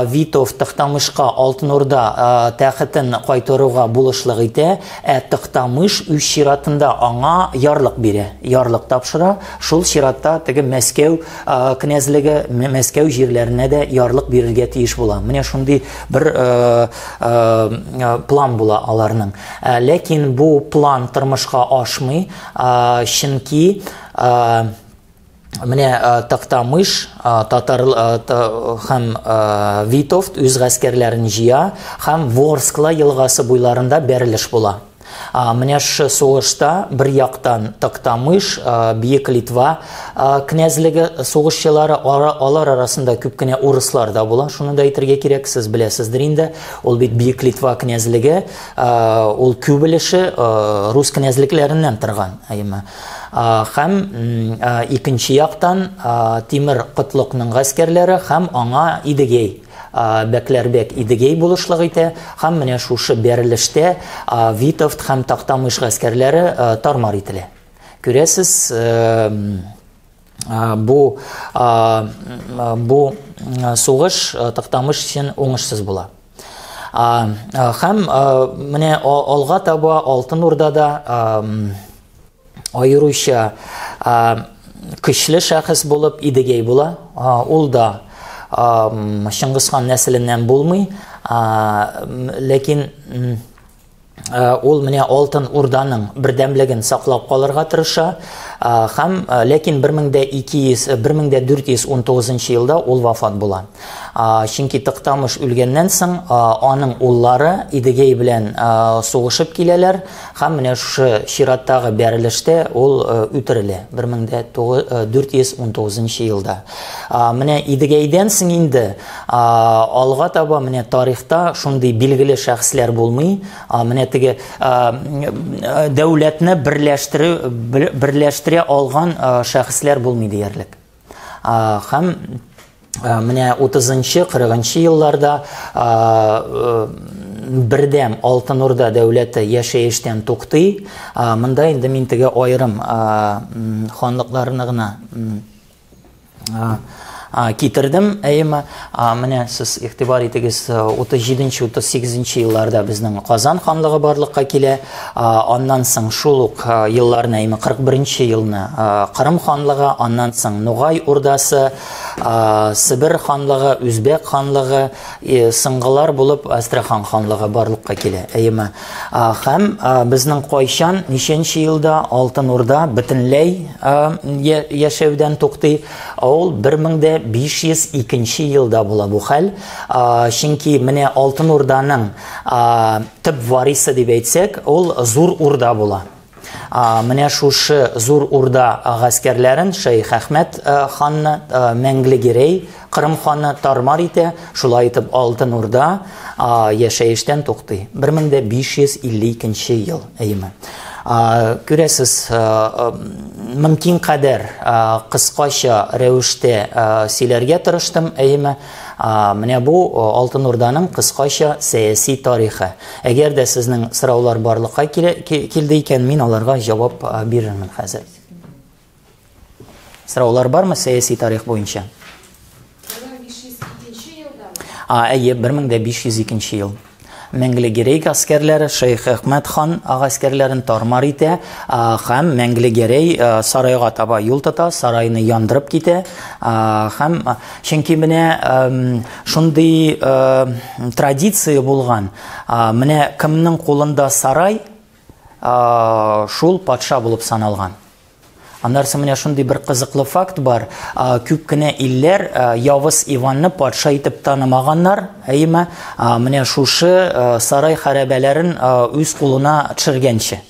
Витовт Туктамышка Алтын Урда тәхетен кайтаруга булышлык итә, ә Туктамыш үз чиратында аңа ярлык бирә, ярлык тапшыра. Шул чиратта теге Мәскәү князьлеге, Мәскәү җирләренә дә ярлык бирергә тиеш була. Менә шундый бер план була аларның. Ләкин бу план тормышка ашмый, чөнки менә Туктамыш татар һәм Витовт үз гаскәрләрен җыя һәм Ворскла елгасы буйларында бәрелеш була. Менә шушы сугышта бер яктан Туктамыш, Бөек Литва князьлеге сугышчылары, алар арасында күп кенә урыслар да була, шуны да әйтергә кирәк, сез беләсездер инде. Ул бит Бөек Литва князьлеге, ул күп өлеше рус князьлекләреннән торган, әйеме. Һәм икенче яктан Тимур Котлыкның гаскәрләре һәм аңа Идегей, Бәкләрбәк Идегей булышлык итә, һәм менә шушы бәрелештә Витовт һәм Туктамыш гаскәрләре тармар ителә. Күрәсез, бу сугыш Туктамыш өчен уңышсыз була. Һәм менә алга таба Алтын Урдада аеруча көчле шәхес булып Идегей була. Ул да Чыңгызхан нәселеннән булмый, ләкин ул менә Алтын Урданың бердәмлеген саклап калырга тырыша, һәм ләкин 1419 елда ул вафат була. Чөнки Туктамыш үлгәннән соң аның уллары Идегей белән сугышып киләләр һәм менә шушы чираттагы бәрелештә ул үтерелә 1419 елда. Менә Идегейдән соң инде алга таба менә тарихта шундый билгеле шәхесләр булмый. Менә теге дәүләтне берләштерә алган шәхесләр булмый диярлек. Һәм менә 30-40 елларда бердәм Алтын Урда дәүләте яшәештән туктый. Монда инде мин теге аерым ханлыкларны гына Китердем, әйеме? Менә сез игътибар итегез, 37-38 елларда безнең Казан ханлыгы барлыкка килә. Аннан соң шул ук елларны, әйеме, 41 елны Кырым ханлыгы, аннан соң Нугай урдасы, Себер ханлыгы, Үзбәк ханлыгы, соңгылар булып Әстерхан ханлыгы барлыкка килә, әйеме? Һәм безнең кайчан, ничәнче елда Алтын Урда бөтенләй яшәүдән туктый? Ул 1502 елда була бу хәл. Чөнки менә Алтын Урданың төп варисы дип әйтсәк, ул Зур Урда була. Менә шушы Зур Урда гаскәрләрен Шәех Әхмәт ханны, Мәңле Гирәй Кырым ханы тармар итә, шулай итеп Алтын Урда яшәештән туктый. 1552 ел, әйеме? Күрәсез, мөмкин кадәр кыскача рәвештә сөйләргә тырыштым, әйеме? Менә бу Алтын Урданың кыскача сәяси тарихы. Әгәр дә сезнең сораулар барлыкка килде икән, мин аларга җавап бирермен хәзер. Сораулар бармы сәяси тарих буенча? 1502 елдамы? Әйе, 1502 ел. Мәңле Гәрәй гаскәрләре Шәйх Әхмәт хан гаскәрләрен тармар итә һәм Мәңле Гәрәй сарайга таба юл тота, сарайны яндырып китә һәм чөнки менә шундый традиция булган, менә кемнең кулында сарай, шул патша булып саналган. Аннан соң менә шундый бер кызыклы факт бар. Күп кенә илләр Явыз Иванны патша итеп танымаганнар, әйеме? Менә шушы сарай хәрабәләрен үз кулына төшергәнче.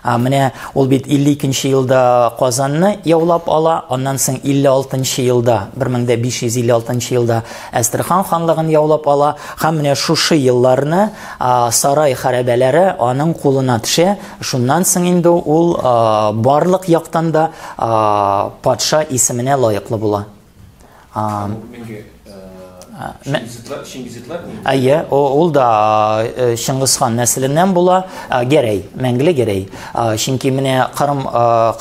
Менә ул бит 52 елда Казанны яулап ала, аннан соң 56 елда, 1556 елда Әстерхан ханлыгын яулап ала һәм менә шушы елларны сарай хәрабәләре аның кулына төшә. Шуннан соң инде ул барлык яктан да патша исеменә лаеклы була. Чингизидлар? Әйе, ул да Чыңгызхан нәселеннән була, Гәрәй, Мәңле Гәрәй. Чөнки менә Кырым,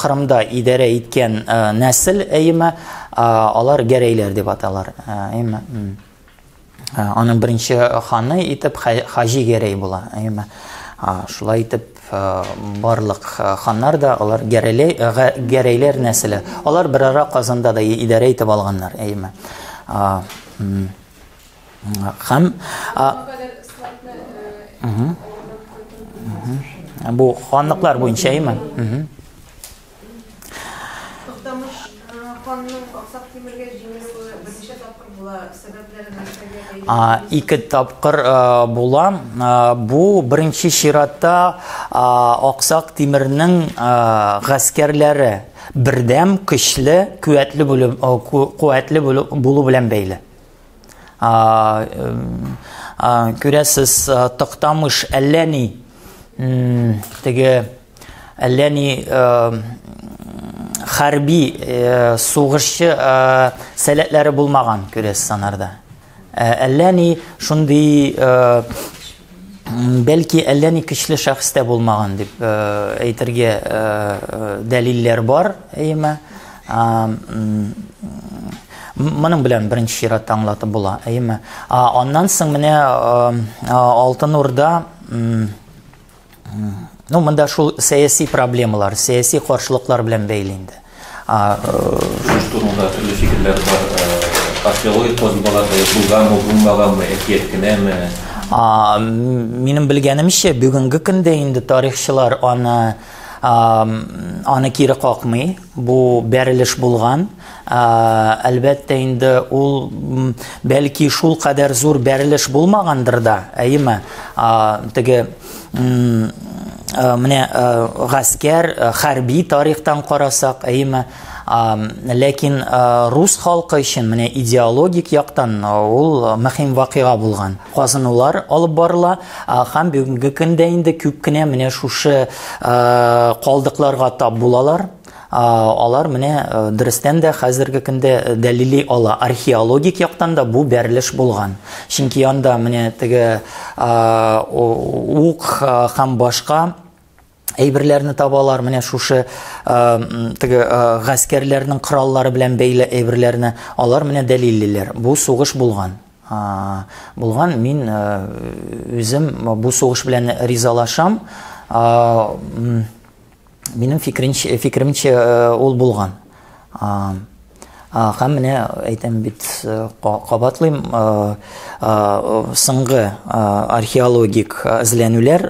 Кырымда идарә иткән нәсел, әйеме, алар Гәрәйләр дип аталар. Әйеме? Аның беренче ханы итеп Хаҗи Гәрәй була. Әйеме? Шулай итеп барлык ханнар да алар Гәрәйләр нәселе. Алар берара Казанда да идарә итеп алганнар, әйеме? Һәм бу ханлыклар буенча, әйеме? Туктамыш ханның Аксак Тимергә җиңелүе берничә тапкыр була, сәбәпләре нәрсәгә бәйле? Ике тапкыр була. Бу беренче чиратта Аксак Тимернең гаскәрләре бердәм, көчле, куәтле булу белән бәйле. Күрәсез, Туктамыш әллә ни теге әллә ни хәрби сугышчы сәләтләре булмаган, күрәсез анарда. Әллә ни шундый, бәлки әллә ни көчле шәхес тә булмаган дип әйтергә дәлилләр бар, әйеме? Моның белән беренче чиратта аңлатып була, әйеме? Аннан соң менә Алтын Урда, ну, монда шул сәяси проблемалар, сәяси каршылыклар белән бәйле инде. Сугыш турында төрле фикерләр бар. Археологик казылмалар да булганмы, булмаганмы, әкият кенәме? Минем белгәнемчә, бүгенге көндә инде тарихчылар аны аны кире какмый. Бу бәрелеш булган. Әлбәттә инде ул бәлки шул кадәр зур бәрелеш булмагандыр да, әйеме? Теге менә гаскәр, хәрби тарихтан карасак, әйеме? Ләкин рус халкы өчен менә идеологик яктан ул мөһим вакыйга булган. Казынулар алып барыла һәм бүгенге көндә инде күп кенә менә шушы калдыкларга тап булалар. Алар менә дөрестән дә хәзерге көндә дәлили ала. Археологик яктан да бу бәрелеш булган. Чөнки анда менә теге ук һәм башка Әйберләрне табалар, менә шушы теге гаскәрләрнең кораллары белән бәйле әйберләрне алар менә дәлиллиләр. Бу сугыш булган. Булган, мин үзем бу сугыш белән ризалашам. Минем фикеремчә, ул булган. Һәм менә әйтәм бит, кабатлыйм, соңгы археологик эзләнүләр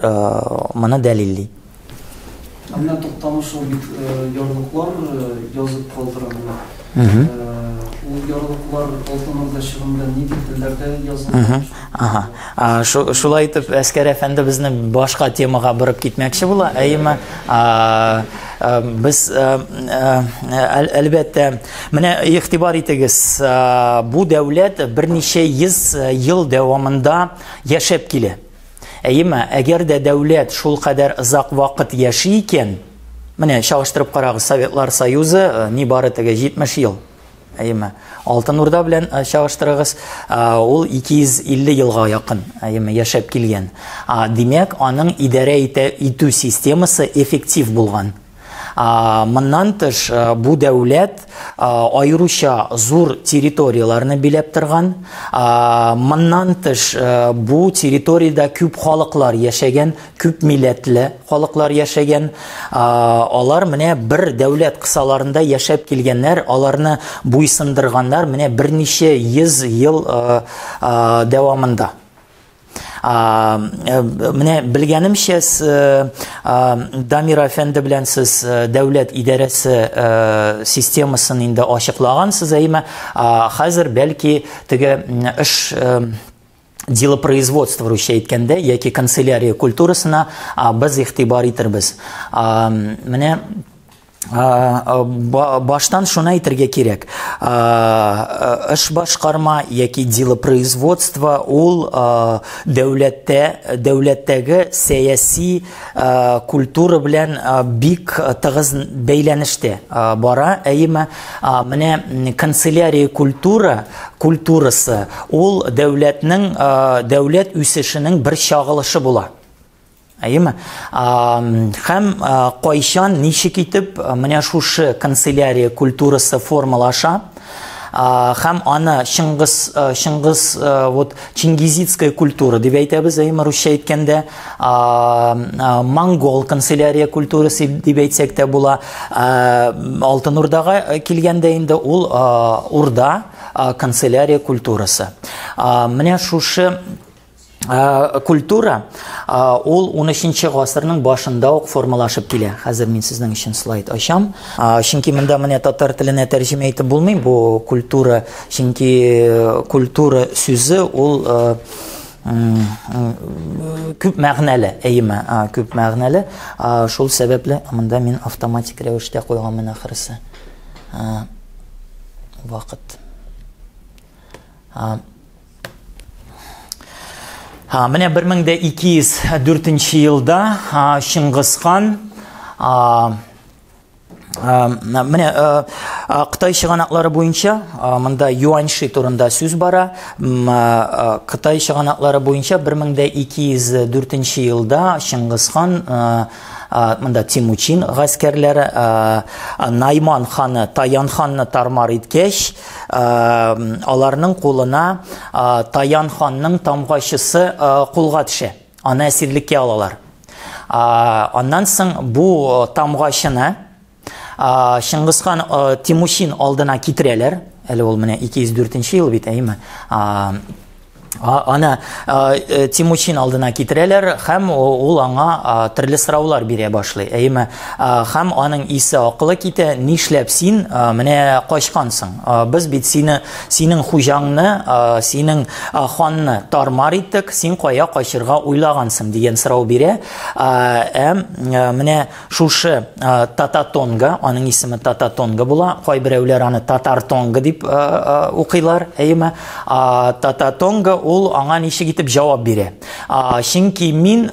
моны дәлилли. Ә менә Туктамыш ул бит ярлыклар язып калдыра менә. Ул ярлыклар Алтын Урда чорында нинди телләрдә язылган? Ага. Шулай итеп, Әскәр әфәнде безне башка темага борып китмәкче була. Әйеме, без әлбәттә, менә игътибар итегез, бу дәүләт берничә йөз ел дәвамында яшәп килә. Әйеме, әгәр дә дәүләт шул кадәр озак вакыт яши икән, менә чагыштырып карагыз, Советлар Союзы нибары теге 70 ел. Әйеме, Алтын Урда белән чагыштырыгыз, ул 250 елга якын, әйеме, яшәп килгән. Димәк, аның идарә итү системасы эффектив булган. Моннан тыш, бу дәүләт аеруча зур территорияләрне биләп торган. Моннан тыш, бу территориядә күп халыклар яшәгән, күп милләтле халыклар яшәгән. Алар менә бер дәүләт кысаларында яшәп килгәннәр, аларны буйсындырганнар менә берничә йөз ел дәвамында. Менә белгәнемчә, Дамир әфәнде белән сез дәүләт идарәсе системасын инде ачыклагансыз, әйме? Хәзер бәлки теге эш делопроизводство русча әйткәндә яки канцелярия культурасына без игътибар итербез. Менә баштан шуны әйтергә кирәк. Эш башкарма яки делопроизводство ул дәүләттә, дәүләттәге сәяси культура белән бик тыгыз бәйләнештә бара. Әйеме, менә канцелярия культура культурасы ул дәүләтнең, дәүләт үсешенең бер чагылышы була. Әйеме? Һәм кайчан, ничек итеп менә шушы канцелярия культурасы формалаша, һәм аны Чыңгыз, вот чингизидская культура дип әйтәбез, әйеме, русча әйткәндә, монгол канцелярия культурасы дип әйтсәк тә була. Алтын Урдага килгәндә инде ул Урда канцелярия культурасы. Менә шушы культура ул 13 гасырның башында ук формалашып килә. Хәзер мин сезнең өчен слайд ачам. Чөнки монда менә татар теленә тәрҗемә итеп булмый бу культура, чөнки культура сүзе ул күп мәгънәле, әйеме, күп мәгънәле. Шул сәбәпле монда мин автоматик рәвештә куйганмын ахрысы. Вакыт. Менә 1204 елда Чыңгыз хан, менә Кытай чыганаклары буенча, монда Юаньши турында сүз бара. Кытай чыганаклары буенча 1204 елда Чыңгыз хан, монда Тимучин гаскәрләре, Найман ханы Таян ханны тармар иткәч, аларның кулына Таян ханның тамгачысы кулга төшә. Аны әсирлеккә алалар. Аннан соң бу тамгачыны Чыңгыз хан Тимучин алдына китерәләр. Әле ул менә 204 ел бит, әйеме? Аны Тимучин алдына китерәләр һәм ул аңа төрле сораулар бирә башлый. Әйеме? Һәм аның исе акылы китә, нишләп син менә качкансың? Без бит сине, синең хуҗаңны, синең ханны тармар иттек, син кая качырга уйлагансың дигән сорау бирә. Ә менә шушы Тататонга, аның исеме Тататонга була, кайберәүләр аны Татартонга дип укыйлар, әйеме? Тататонга ул аңа ничек итеп җавап бирә? Чөнки мин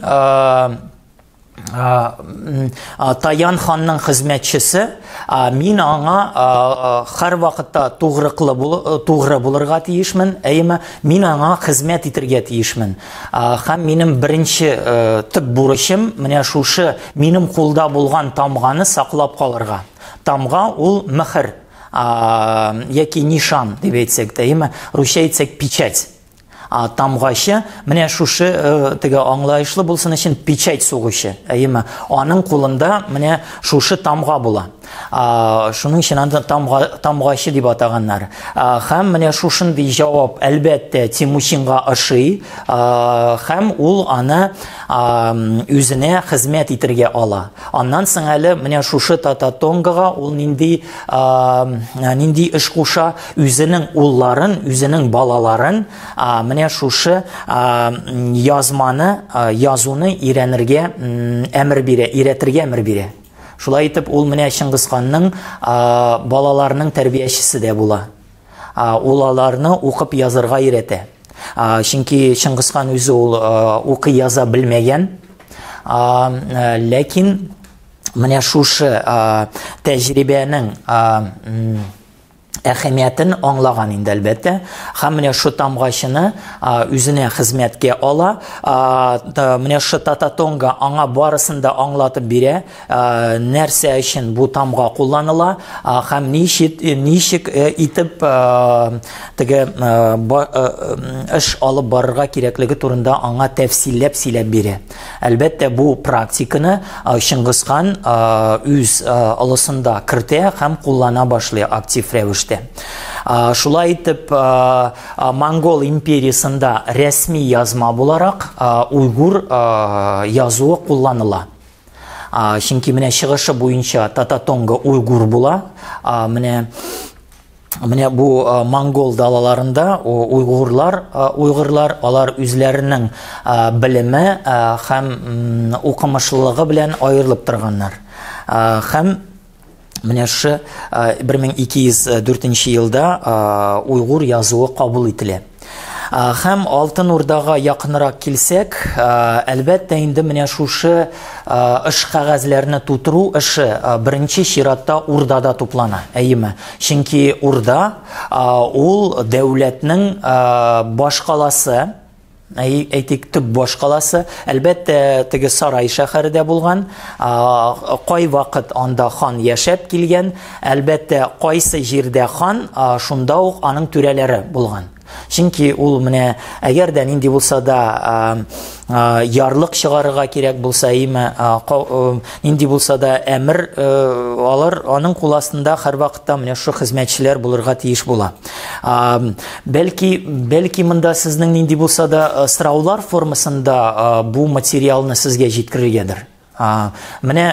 Таян ханның хезмәтчесе, мин аңа һәрвакытта тугрыклы тугры булырга тиешмен, әйеме, мин аңа хезмәт итергә тиешмен. Һәм минем беренче төп бурычым менә шушы минем кулда булган тамганы саклап калырга. Тамга ул мөһер яки нишан дип әйтсәк тә, әйеме, русча әйтсәк печать. Тамгачы менә шушы теге аңлаешлы булсын өчен печать сугучы, әйеме? Аның кулында менә шушы тамга була. Шуның өчен аны тамга, тамгачы дип атаганнар. Һәм менә шушындый җавап әлбәттә Тимучинга ошый, һәм ул аны үзенә хезмәт итергә ала. Аннан соң әле менә шушы Тататонгага ул нинди нинди эш куша, үзенең улларын, үзенең балаларын менә шушы язманы, язуны өйрәнергә әмер бирә, өйрәтергә әмер бирә. Шулай итеп, ул менә Чыңгызханның балаларының тәрбиячесе дә була. Ул аларны укып язырга өйрәтә. Чөнки Чыңгызхан үзе ул укый яза белмәгән. Ләкин менә шушы тәҗрибәнең әһәмиятен аңлаган инде әлбәттә. Һәм менә шу тамгачыны үзенә хезмәткә ала. Менә шу Тататонга аңа барысын да аңлатып бирә, нәрсә өчен бу тамга кулланыла һәм ничек, ничек итеп теге эш алып барырга кирәклеге турында аңа тәфсилләп сөйләп бирә. Әлбәттә, бу практиканы Чыңгызхан үз олысында кертә һәм куллана башлый актив рәвештә. Шулай итеп, Монгол империясында рәсми язма буларак уйгур язуы кулланыла. Чөнки менә чыгышы буенча Тататонга уйгур була. Менә Менә бу монгол далаларында уйгурлар, уйгырлар алар үзләренең белеме һәм укымышлылыгы белән аерылып торганнар. Һәм менә шушы 1204 елда уйгур язуы кабул ителә. Һәм Алтын Урдага якынрак килсәк, әлбәттә инде менә шушы эш кәгазьләрне тутыру эше беренче чиратта Урдада туплана, әйеме? Чөнки Урда ул дәүләтнең башкаласы, әйтик, төп башкаласы, әлбәттә, теге Сарай шәһәре дә булган, кайвакыт анда хан яшәп килгән, әлбәттә, кайсы җирдә хан, шунда ук аның түрәләре булган. Чөнки ул менә әгәр дә нинди булса да ярлык чыгарырга кирәк булса, име, нинди булса да әмер алар аның кул астында һәрвакытта менә шушы хезмәтчеләр булырга тиеш була. Бәлки, бәлки монда сезнең нинди булса да сораулар формасында бу материалны сезгә җиткерергәдер. Менә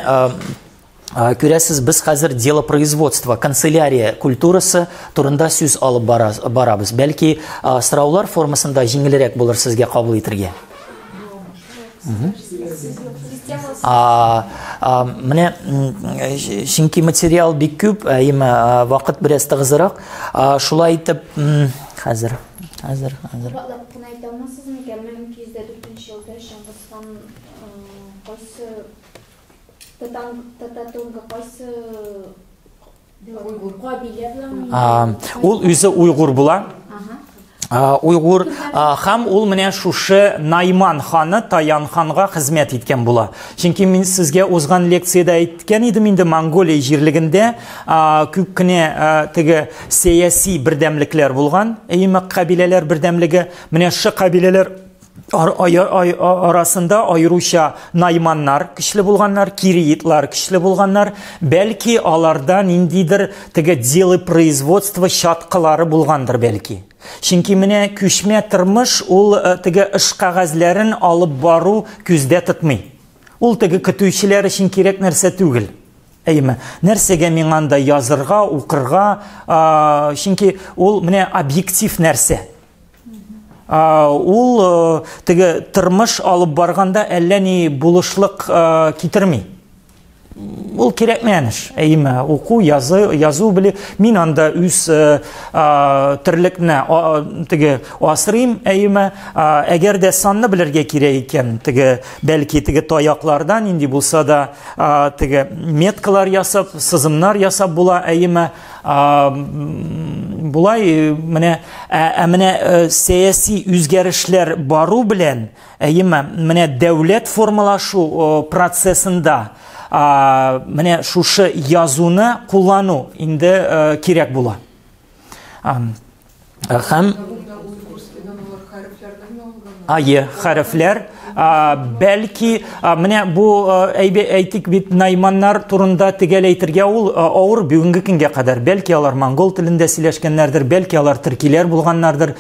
күрәсез, без хәзер делопроизводство, канцелярия культурасы турында сүз алып барабыз. Бәлки, сораулар формасында җиңелрәк булыр сезгә кабул итергә. Менә чөнки материал бик күп, әйеме, вакыт бераз тыгызрак. Шулай итеп, хәзер, хәзер, хәзер. Кабатлап кына әйтә алмассыз микән, 1204 елда Чыңгызхан кайсы Тататонга кайсы кабилә була? Ул үзе уйгур була. Уйгур һәм ул менә шушы Найман ханы Таян ханга хезмәт иткән була. Чөнки мин сезгә узган лекциядә әйткән идем инде, Монголия җирлегендә күп кенә теге сәяси бердәмлекләр булган, әйеме, кабиләләр бердәмлеге. Менә шушы кабиләләр арасында аеруча найманнар көчле булганнар, кириитлар көчле булганнар. Бәлки аларда ниндидер теге делопроизводство чаткылары булгандыр бәлки. Чөнки менә күчмә тормыш ул теге эш кәгазьләрен алып бару күздә тотмый. Ул теге көтүчеләр өчен кирәк нәрсә түгел. Әйеме? Нәрсәгә миңа анда язырга, укырга, чөнки ул менә объектив нәрсә. Ул теге тормыш алып барганда әллә ни булышлык китерми. Ул кирәкмәгән эш. Әйеме, уку, язу, язу белү. Мин анда үз терлекне теге асрыйм, әйеме. Әгәр дә санны белергә кирәк икән, теге бәлки теге таяклардан нинди булса да теге меткалар ясап, сызымнар ясап була, әйеме. Болай менә, ә менә сәяси үзгәрешләр бару белән, Әйеме, менә дәүләт формалашу процессында менә шушы язуны куллану инде кирәк була. Һәм Айы, хәрефләр. Бәлки, менә бу әйтик бит, найманнар турында төгәл әйтергә ул авыр бүгенге көнгә кадәр. Бәлки алар монгол телендә сөйләшкәннәрдер, бәлки алар төркиләр булганнардыр.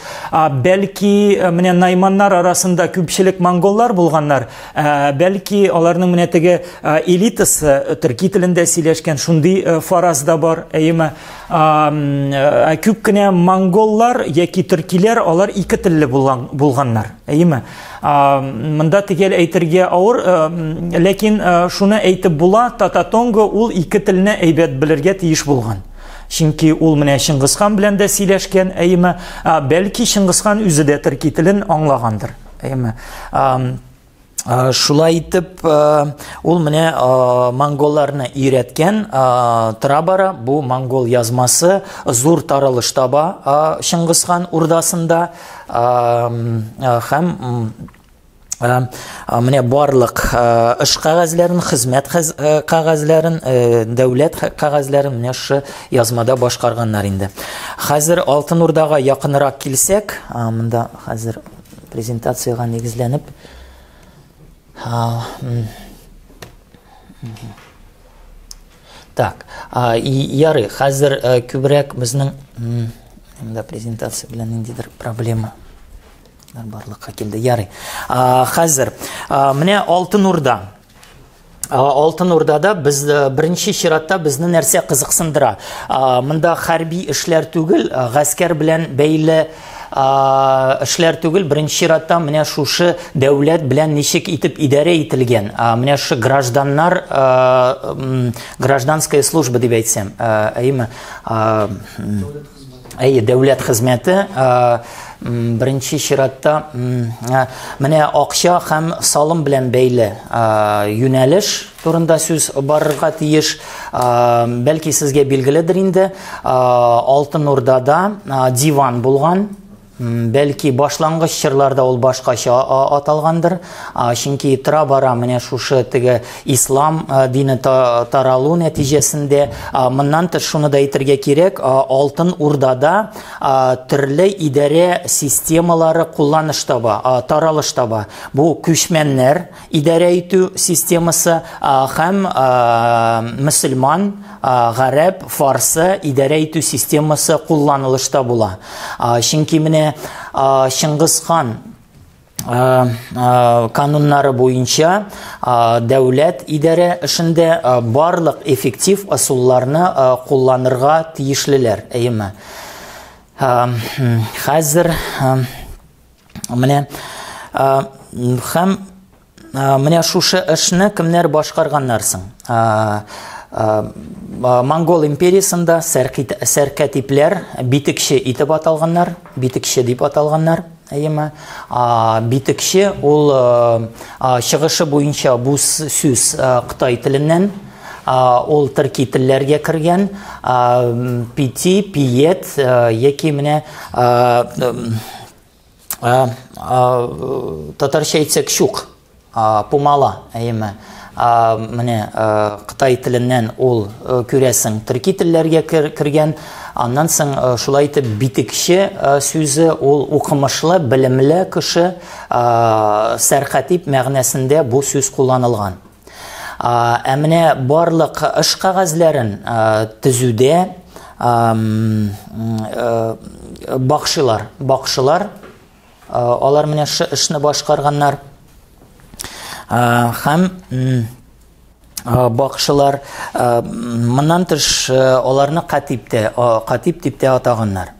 Бәлки менә найманнар арасында күпчелек монголлар булганнар, бәлки аларның менә теге элитасы төрки телендә сөйләшкән, шундый фараз да бар, әйеме. Күп кенә монголлар яки төркиләр алар ике телле булганнар, әйеме. Монда төгәл әйтергә авыр, ләкин шуны әйтеп була, Тататонго ул ике телне әйбәт белергә тиеш булган. Чөнки ул менә Чыңгызхан белән дә сөйләшкән, әйеме, бәлки Чыңгызхан үзе дә төрки телен аңлагандыр, әйеме. Шулай итеп, ул менә монголларны өйрәткән, тора-бара бу монгол язмасы зур таралыш таба Чыңгызхан урдасында һәм менә барлык эш кәгазьләрен, хезмәт кәгазьләрен, дәүләт кәгазьләрен менә шушы язмада башкарганнар инде. Хәзер Алтын Урдага якынрак килсәк, монда хәзер презентациягә нигезләнеп, Так, ярый, хәзер күбрәк безнең монда презентация белән ниндидер проблема барлыкка килде. Ярый. Хәзер менә Алтын Урда. Алтын Урдада без беренче чиратта безне нәрсә кызыксындыра? Монда хәрби эшләр түгел, гаскәр белән бәйле эшләр түгел, беренче чиратта менә шушы дәүләт белән ничек итеп идарә ителгән, менә шушы гражданнар, гражданская служба дип әйтсәм, әйеме? Әйе, дәүләт хезмәте беренче чиратта менә акча һәм салым белән бәйле юнәлеш турында сүз барырга тиеш. Бәлки сезгә билгеледер инде, Алтын Урдада диван булган. Бәлки башлангыч чорларда ул башкача аталгандыр, чөнки тора-бара менә шушы теге ислам дине таралу нәтиҗәсендә, моннан тыш шуны да әйтергә кирәк, Алтын Урдада төрле идарә системалары кулланыш таба, таралыш таба. Бу күчмәннәр идарә итү системасы һәм мөселман, гарәп, фарсы идарә итү системасы кулланылышта була. Чөнки менә Чыңгыз хан кануннары буенча дәүләт идарә эшендә барлык эффектив ысулларны кулланырга тиешлеләр, әйеме? Хәзер менә һәм менә шушы эшне кемнәр башкарганнар соң? Монгол империясында сәркәтипләр битекче итеп аталганнар, битекче дип аталганнар, әйеме? Битекче ул чыгышы буенча бу сүз Кытай теленнән, ул төрки телләргә кергән, пити, пиет яки менә татарча әйтсәк чук, пумала, әйеме? Менә Кытай теленнән ул күрәсең төрки телләргә кергән. Аннан соң шулай итеп битекче сүзе ул укымышлы, белемле кеше, сәркатип мәгънәсендә бу сүз кулланылган. Ә менә барлык эш кәгазьләрен төзүдә бакшылар, бакшылар, алар менә шы эшне башкарганнар. Һәм бакшылар, моннан тыш аларны катип тә, катип дип тә атаганнар.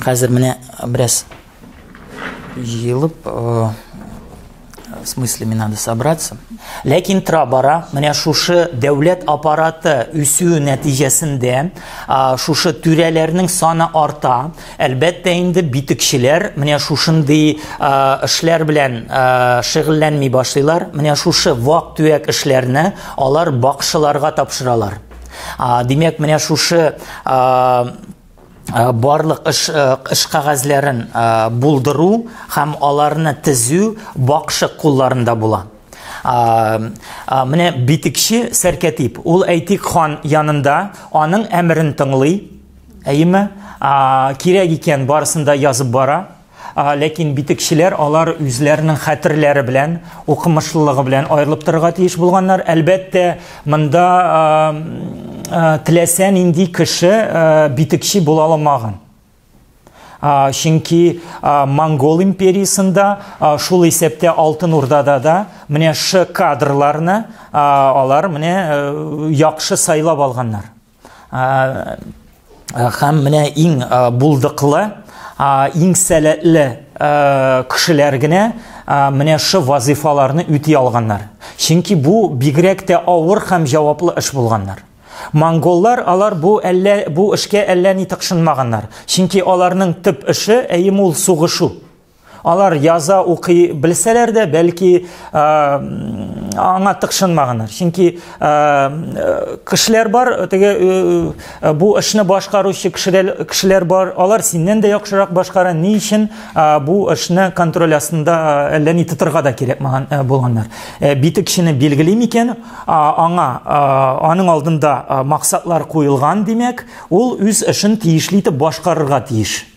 Хәзер менә бераз җыелып, С мыслями надо собраться. Ләкин тора-бара менә шушы дәүләт аппараты үсү нәтиҗәсендә шушы түрәләрнең саны арта. Әлбәттә инде битекчеләр менә шушындый эшләр белән шөгыльләнми башлыйлар. Менә шушы вак-төяк эшләрне алар бакшыларга тапшыралар. Димәк, менә шушы барлык эш, эш кәгазьләрен булдыру һәм аларны төзү бакшы кулларында була. Менә битекче сәркәтип, ул әйтик хан янында аның әмерен тыңлый, әйеме? Кирәк икән барысын да язып бара. Ләкин битекчеләр алар үзләренең хәтерләре белән, укымышлылыгы белән аерылып торырга тиеш булганнар. Әлбәттә, монда теләсә нинди кеше битекче була алмаган. Чөнки Монгол империясендә, шул исәптә Алтын Урдада да менә шы кадрларны алар менә яхшы сайлап алганнар. Һәм менә иң булдыклы, иң сәләтле кешеләр генә менә шы вазифаларны үти алганнар. Чөнки бу бигрәк тә авыр һәм җаваплы эш булганнар. Монголлар алар бу әллә бу эшкә әллә ни тыкшынмаганнар. Чөнки аларның төп эше әйем ул сугышу. Алар яза, укый белсәләр дә, бәлки аңа тыкшынмаганнар. Чөнки кешеләр бар, теге бу эшне башкаручы кешеләр, кешеләр бар, алар синнән дә яхшырак башкара. Ни өчен бу эшне контроль астында әллә ни тотырга да кирәкмәгән булганнар. Битекчене билгели микән? Аңа аның алдында максатлар куелган, димәк, ул үз эшен тиешле итеп башкарырга тиеш.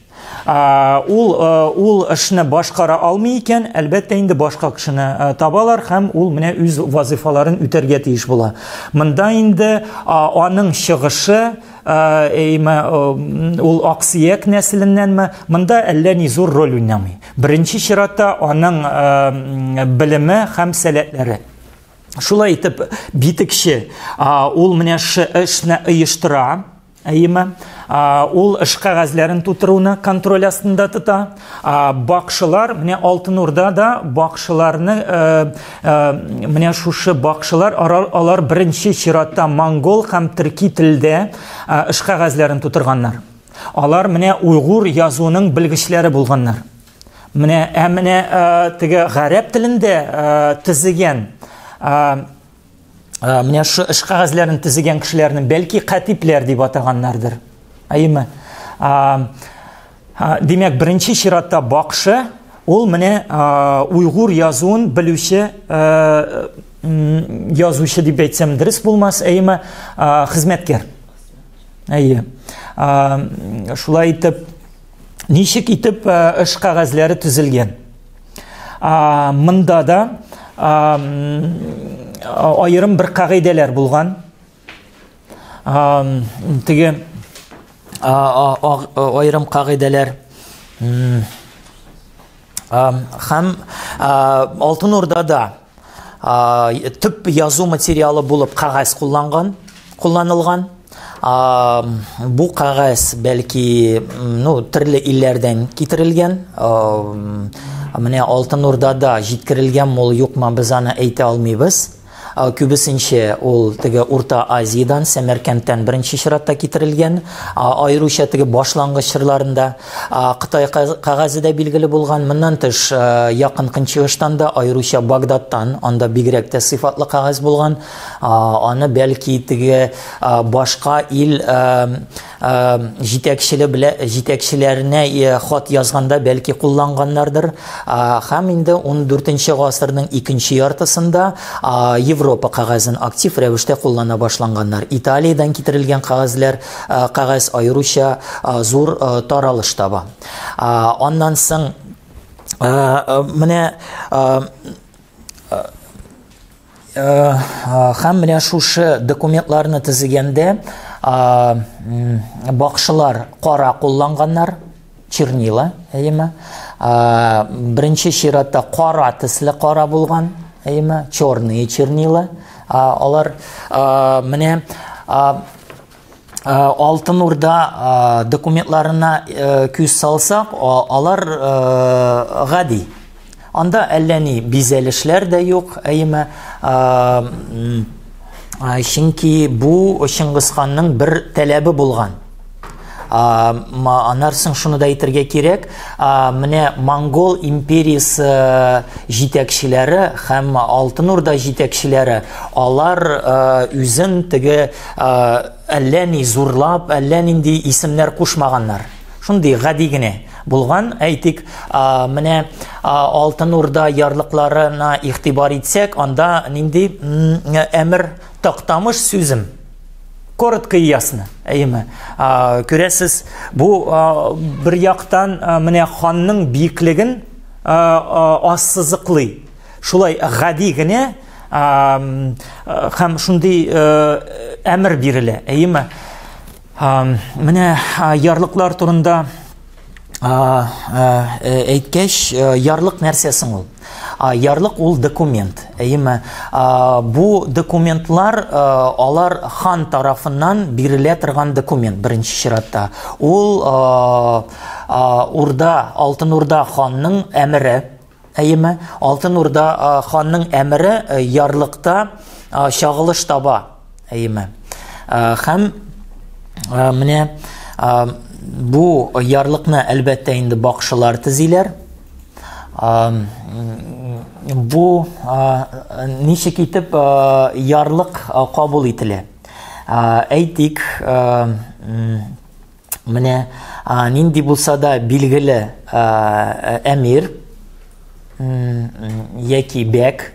Ул ул эшне башкара алмый икән, әлбәттә инде башка кешене табалар һәм ул менә үз вазифаларын үтәргә тиеш була. Монда инде аның чыгышы, әйме, ул аксөяк нәселеннәнме, монда әллә ни зур роль уйнамый. Беренче чиратта аның белеме һәм сәләтләре. Шулай итеп, битекче ул менә эшне оештыра, әйеме? Ул эш кәгазьләрен тутыруны контроль астында тота. Бакшылар, менә Алтын Урда да бакшыларны, менә шушы бакшылар, алар беренче чиратта монгол һәм төрки телдә эш кәгазьләрен тутырганнар. Алар менә уйгур язуының белгечләре булганнар. Менә, ә менә теге гарәп телендә төзегән менә шу эш кәгазьләрен төзегән кешеләрне бәлки катипләр дип атаганнардыр. Әйеме? Димәк, беренче чиратта бакшы ул менә уйгур язуын белүче язучы дип әйтсәм дөрес булмас, әйеме, хезмәткәр. Әйе. Шулай итеп, ничек итеп эш кәгазьләре төзелгән? Монда да аерым бер кагыйдәләр булган. Теге аерым кагыйдәләр. Һәм Алтын Урдада төп язу материалы булып кәгазь кулланган, кулланылган. Бу кәгазь бәлки, ну, төрле илләрдән китерелгән. Менә Алтын Урдада җиткерелгән мул юкмы, без аны әйтә алмыйбыз. Күбесенчә ул теге Урта Азиядән, Сәмәркәндтән беренче чиратта китерелгән. Аеруча теге башлангыч чорларында Кытай кәгазе дә билгеле булган. Моннан тыш, Якын Көнчыгыштан да, аеруча Багдадтан, анда бигрәк тә сыйфатлы кәгазь булган. Аны бәлки теге башка ил җитәкчеле белә җитәкчеләренә хат язганда бәлки кулланганнардыр. Һәм инде 14 гасырның икенче яртысында Европа кәгазен актив рәвештә куллана башланганнар. Италиядән китерелгән кәгазьләр, кәгазь аеруча зур таралыш таба. Аннан соң менә һәм менә шушы документларны төзегәндә бакшылар кара кулланганнар, чернила, әйеме? Беренче чиратта кара төсле кара булган, әйеме? Черные чернила. Алар менә Алтын Урда документларына күз салсак, алар гади. Анда әллә ни бизәлешләр дә юк, әйеме? Чөнки бу Чыңгызханның бер таләбе булган. Аннан соң шуны да әйтергә кирәк, менә Монгол империясе җитәкчеләре һәм Алтын Урда җитәкчеләре, алар үзен теге әллә ни зурлап, әллә нинди исемнәр кушмаганнар. Шундый гади генә булган, әйтик, менә Алтын Урда ярлыкларына игътибар итсәк, анда нинди әмер Тактамыш сүзем. Коротко и ясно. Әйеме? Күрәсез, бу бер яктан менә ханның биеклеген ассызыклый. Шулай гади генә һәм шундый әмер бирелә. Әйеме? Менә ярлыклар турында әйткәч, ярлык нәрсә соң ул? Ярлык ул документ. Әйеме? Бу документлар алар хан тарафыннан бирелә торган документ беренче чиратта. Ул Урда, Алтын Урда ханның әмере. Әйеме? Алтын Урда ханның әмере ярлыкта чагылыш таба. Әйеме? Һәм менә бу ярлыкны әлбәттә инде бакшылар төзиләр. Бу ничек итеп ярлык кабул ителә? Әйтик, менә нинди булса да билгеле әмир яки бәк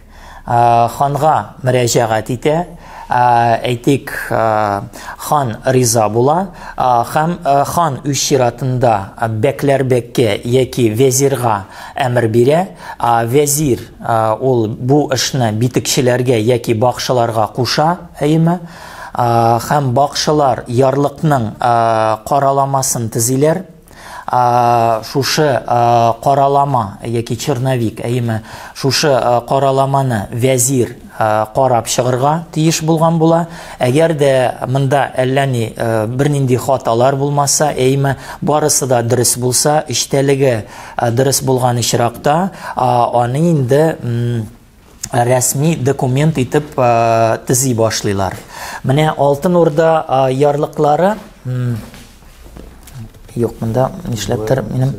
ханга мөрәҗәгать итә, әйтик, хан риза була, һәм хан үз чиратында бәкләр бәккә яки вәзирга әмер бирә, вәзир ул бу эшне битекчеләргә яки бакшыларга куша, әйеме? Һәм бакшылар ярлыкның караламасын төзиләр. Шушы каралама яки черновик, әйеме, шушы караламаны вәзир карап чыгарга тиеш булган була. Әгәр дә монда әллә ни бернинди хаталар булмаса, әйеме, барысы да дөрес булса, эчтәлеге дөрес булган очракта, аны инде рәсми документ итеп төзи башлыйлар. Менә Алтын Урда ярлыклары юк, монда нишләптер минем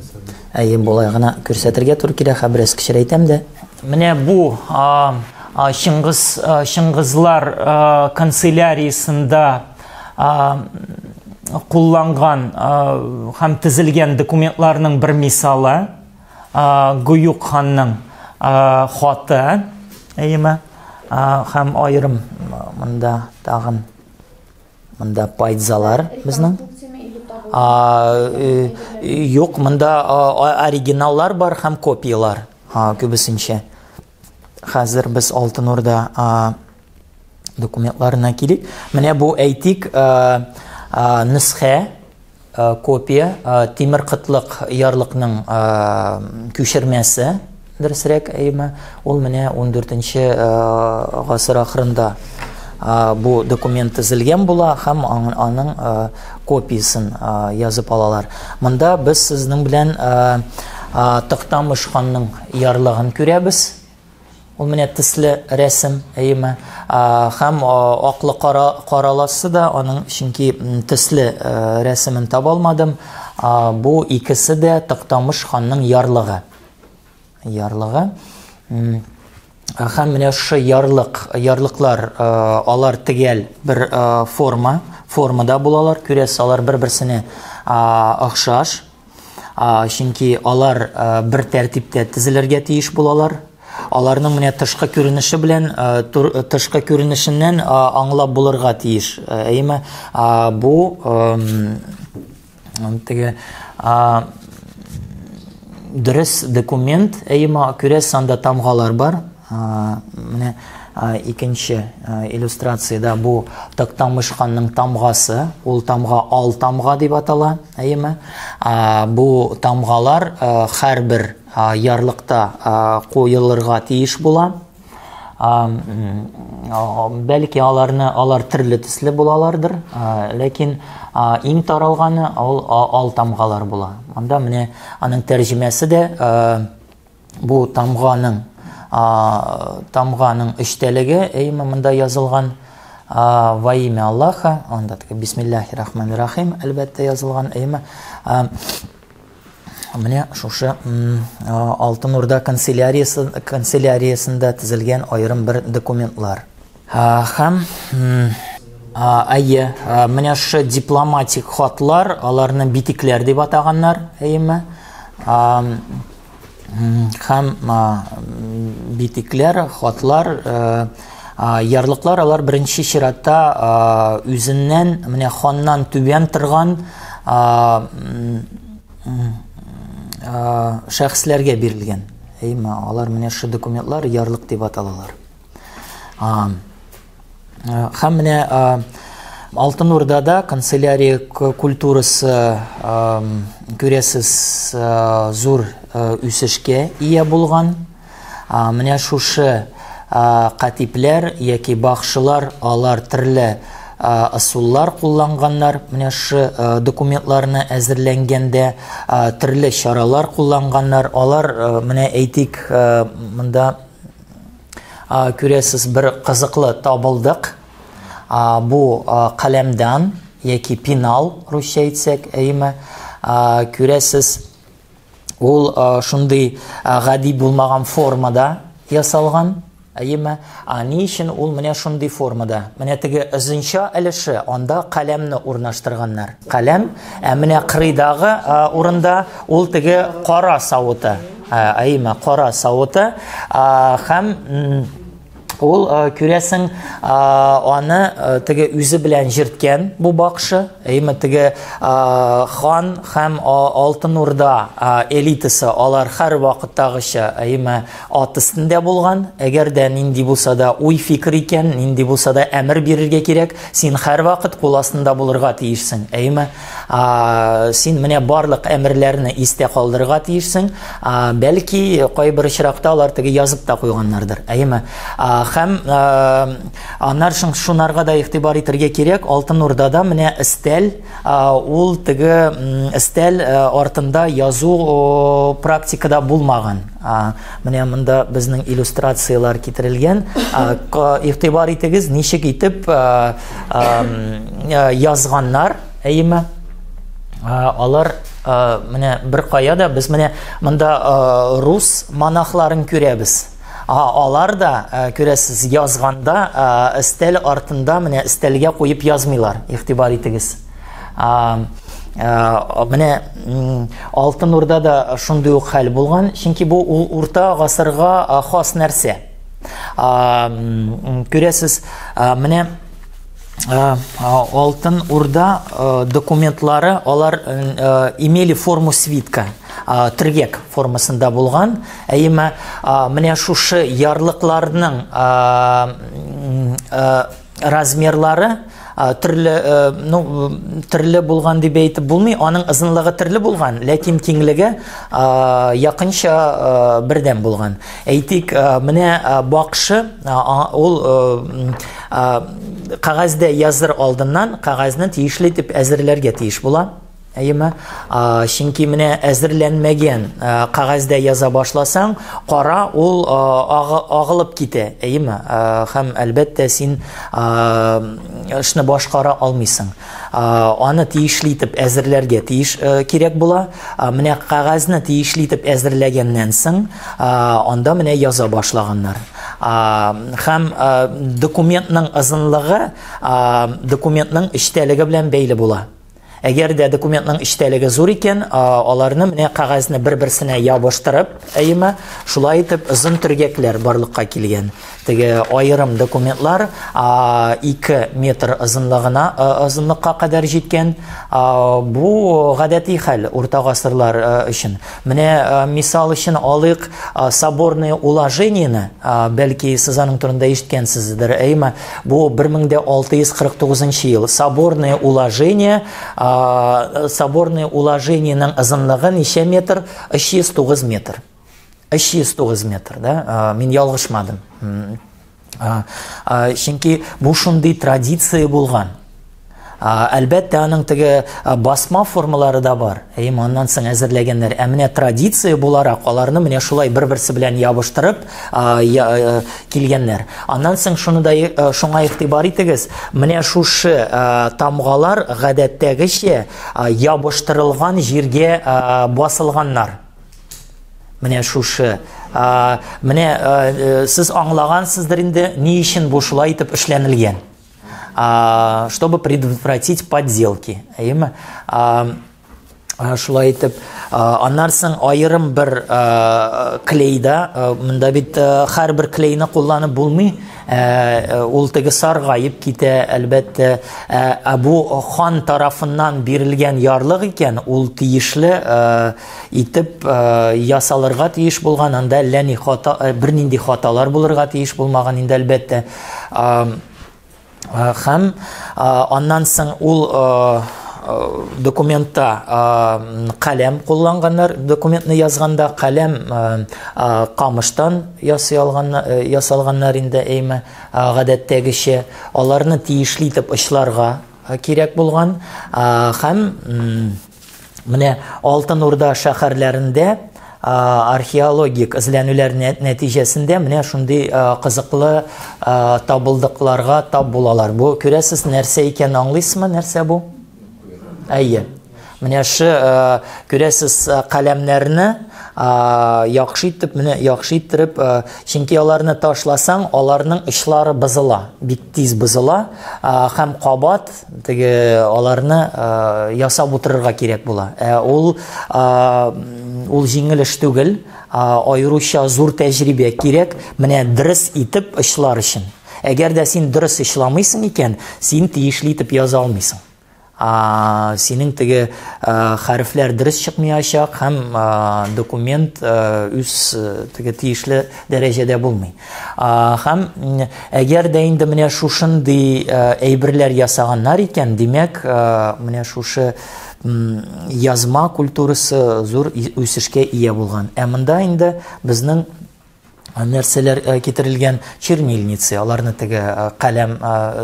әйе болай гына күрсәтергә туры килә, хәзер бераз кечерәйтәм дә. Менә бу Чыңгыз Чыңгызлар канцеляриясендә кулланган һәм төзелгән документларның бер мисалы. Гуюк ханның хаты, әйеме? Һәм аерым монда тагын монда пайдзалар безнең. Юк, монда оригиналлар бар һәм копиялар күбесенчә. Хәзер без Алтын Урда документларына килик. Менә бу әйтик, нөсхә Копия, тимер кытлык ярлыкның күчермәсе, дөресрәк, әйеме? Ул менә 14 гасыр ахырында бу документ төзелгән була һәм аның копиясен язып алалар. Монда без сезнең белән Тохтамыш ханның ярлыгын күрәбез. Ул менә төсле рәсем, әйеме? Һәм аклы кара караласы да аның, чөнки төсле рәсемен таба алмадым. Бу икесе дә Тохтамыш ханның ярлыгы. Ярлыгы. Һәм менә шушы ярлык, ярлыклар, алар төгәл бер форма, формада булалар. Күрәсез, алар бер-берсенә охшаш. Чөнки алар бер тәртиптә тезелергә тиеш булалар. Аларның менә тышкы күренеше белән тышкы күренешеннән аңлап булырга тиеш. Әйеме, бу теге дөрес документ, әйеме, күрәсез, анда тамгалар бар. Менә икенче иллюстрациядә бу Тактамыш ханның тамгасы, ул тамга ал тамга дип атала, әйеме? Бу тамгалар һәрбер ярлыкта куелырга тиеш була. Бәлки аларны алар төрле төсле булалардыр, ләкин иң таралганы ул ал тамгалар була. Анда менә аның тәрҗемәсе дә Бу тамганың тамганың эчтәлеге, әйме, монда язылган во имя Аллаха, анда теге бисмиллахи рахмани рахим, әлбәттә, язылган, әйме. Менә шушы Алтын Урда канцеляриясе канцеляриясендә төзелгән аерым бер документлар. Һәм әйе, менә шушы дипломатик хатлар, аларны битекләр дип атаганнар, әйеме? Һәм битекләр, хатлар, ярлыклар алар беренче чиратта үзеннән, менә ханнан түбән торган шәхесләргә бирелгән. Әйме, алар менә шу документлар ярлык дип аталалар. Һәм менә Алтын Урдада канцелярия культурасы, күрәсез, зур үсешкә ия булган. Менә шушы катипләр яки бакшылар, алар төрле ысуллар кулланганнар. Менә шушы документларны әзерләнгәндә төрле чаралар кулланганнар. Алар, менә әйтик, монда күрәсез, бер кызыклы табылдык. Бу каләмдан яки пенал, русча әйтсәк, әйеме? Күрәсез, ул шундый гади булмаган формада ясалган, әйеме? Ни өчен ул менә шундый формада? Менә теге озынча өлеше, анда каләмне урнаштырганнар. Каләм, ә менә кырыйдагы урында ул теге кара савыты. Әйме, кара савыты, һәм ул, күрәсең, аны теге үзе белән җирткән бу бакшы, әйме, теге хан һәм Алтын Урда элитасы, алар һәр вакыттагыча, әйме, ат өстендә булган. Әгәр дә нинди булса да уй-фикер икән, нинди булса да әмер бирергә кирәк, син һәрвакыт кул астында булырга тиешсең, әйме. Син менә барлык әмерләрне истә калдырырга тиешсең. Бәлки, кайбер очракта алар теге язып та куйганнардыр, әйеме? Һәм аннан соң шунарга да игътибар итәргә кирәк, Алтын Урдада менә өстәл, ул теге өстәл артында язу практикада булмаган. Менә монда безнең иллюстрацияләр китерелгән. Игътибар итегез, ничек итеп язганнар, әйеме? Алар менә бер кая да, без менә монда рус монахларын күрәбез. Алар да, күрәсез, язганда өстәл артында, менә өстәлгә куеп язмыйлар. Игътибар итегез. Менә Алтын Урдада шундый ук хәл булган, чөнки бу ул урта гасырга хас нәрсә. Күрәсез, менә Алтын Урда документлары, алар имели форму свитка, төргәк формасында булган. Әйеме, менә шушы ярлыкларның размерлары төрле, ну, төрле булган дип әйтеп булмый, аның озынлыгы төрле булган, ләкин киңлеге якынча бердәм булган. Әйтик, менә бакшы, ул кәгазьдә языр алдыннан кәгазьне тиешле итеп әзерләргә тиеш була. Әйеме? Чөнки менә әзерләнмәгән кәгазьдә яза башласаң, кара ул агылып китә, әйеме? Һәм әлбәттә син эшне башкара алмыйсың. Аны тиешле итеп әзерләргә тиеш кирәк була. Менә кәгазьне тиешле итеп әзерләгәннән соң, анда менә яза башлаганнар. Һәм документның озынлыгы документның эчтәлеге белән бәйле була. Әгәр дә документның эчтәлеге зур икән, аларны менә кәгазьне бер-берсенә ябыштырып, әйеме, шулай итеп озын төргәкләр барлыкка килгән. Теге аерым документлар 2 метр озынлыгына, озынлыкка кадәр җиткән. Бу гадәти хәл урта гасырлар өчен. Менә мисал өчен алыйк соборное уложениене, бәлки сез аның турында ишеткәнсездер, әйеме? Бу 1649 ел. Соборное уложение, соборное уложениенең озынлыгы ничә метр? 309 метр. 309 метр, да? Мин ялгышмадым. Чөнки бу шундый традиция булган. Әлбәттә, аның теге басма формалары да бар. Әйеме, аннан соң әзерләгәннәр. Ә менә традиция буларак аларны менә шулай бер-берсе белән ябыштырып килгәннәр. Аннан соң шуны да шуңа игътибар итегез, менә шушы тамгалар гадәттәгечә ябыштырылган җиргә басылганнар. Менә шушы. Менә сез аңлагансыздыр инде, ни өчен бу шулай итеп эшләнелгән. Чтобы предотвратить подделки. Әйеме? Шулай итеп, аннан соң аерым бер клейда, монда бит һәрбер клейны кулланып булмый, ул теге саргаеп китә, әлбәттә. Ә бу хан тарафыннан бирелгән ярлык икән, ул тиешле итеп ясалырга тиеш булган, анда әллә ни хата, бернинди хаталар булырга тиеш булмаган инде, әлбәттә. Һәм аннан соң ул документта каләм кулланганнар, документны язганда каләм камыштан ясый алган, ясалганнар инде, әйме, гадәттәгечә. Аларны тиешле итеп очларга кирәк булган. Һәм менә Алтын Урда шәһәрләрендә археологик эзләнүләр нәтиҗәсендә менә шундый кызыклы табылдыкларга тап булалар. Бу, күрәсез, нәрсә икәнен аңлыйсызмы, нәрсә бу? Әйе. Менә шы, күрәсез, каләмнәрне яхшы итеп, менә яхшы иттереп, чөнки аларны ташласаң, аларның очлары бозыла, бик тиз бозыла, һәм кабат теге аларны ясап утырырга кирәк була. Ә ул ул җиңел эш түгел, аеруча зур тәҗрибә кирәк, менә дөрес итеп очлар өчен. Әгәр дә син дөрес очламыйсың икән, син тиешле итеп яза алмыйсың. Синең теге хәрефләр дөрес чыкмаячак һәм документ үз теге тиешле дәрәҗәдә булмый. Һәм әгәр дә инде менә шушындый әйберләр ясаганнар икән, димәк, менә шушы язма культурасы зур үсешкә ия булган. Ә монда инде безнең нәрсәләр китерелгән? Чернильницы, аларны теге каләм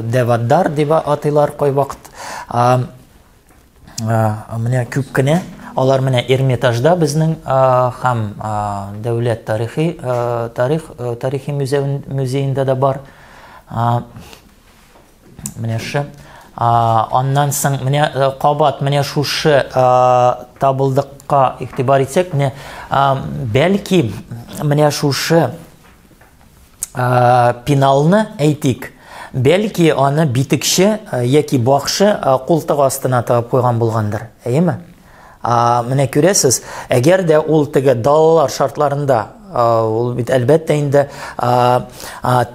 деваддар дип атыйлар кайвакыт. Менә күп кенә алар менә Эрмитажда безнең һәм дәүләт тарихи тарих тарихи музеенда да бар. Менә шы. Аннан соң менә кабат менә шушы табылдыкка игътибар итсәк, менә бәлки менә шушы пеналны әйтик, бәлки аны битекче яки бакшы култык астына тыгып куйган булгандыр, әйеме? Менә күрәсез, әгәр дә ул теге далалар шартларында, ул бит әлбәттә инде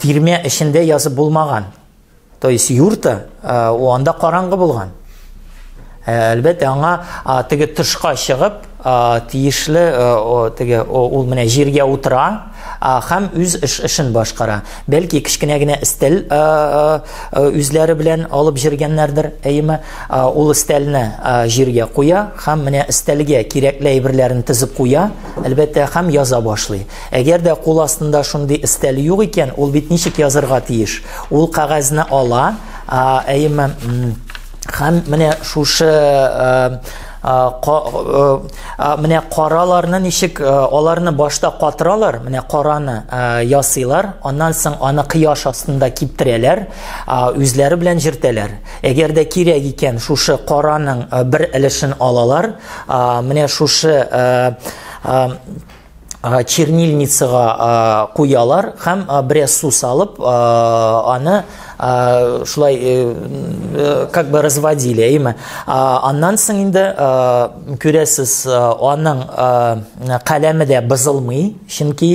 тирмә эчендә язып булмаган. То есть юрта, ул анда караңгы булган. Әлбәттә, аңа теге тышка чыгып, тиешле теге ул менә җиргә утыра һәм үз эшен башкара. Бәлки кечкенә генә өстәл үзләре белән алып җиргәннәрдер, әйеме? Ул өстәлне җиргә куя һәм менә өстәлгә кирәкле әйберләрен тезеп куя, әлбәттә, һәм яза башлый. Әгәр дә кул астында шундый өстәл юк икән, ул бит ничек язырга тиеш? Ул кәгазьне ала, әйеме, һәм менә шушы менә караларны ничек, аларны башта катыралар, менә караны ясыйлар, аннан соң аны кояш астында киптерәләр, үзләре белән җиртәләр. Әгәр дә кирәк икән, шушы караның бер өлешен алалар, менә шушы чернильницага куялар һәм бераз су салып, аны шулай как бы разводили, әйеме? Аннан соң инде күрәсез, аның каләме дә бозылмый, чөнки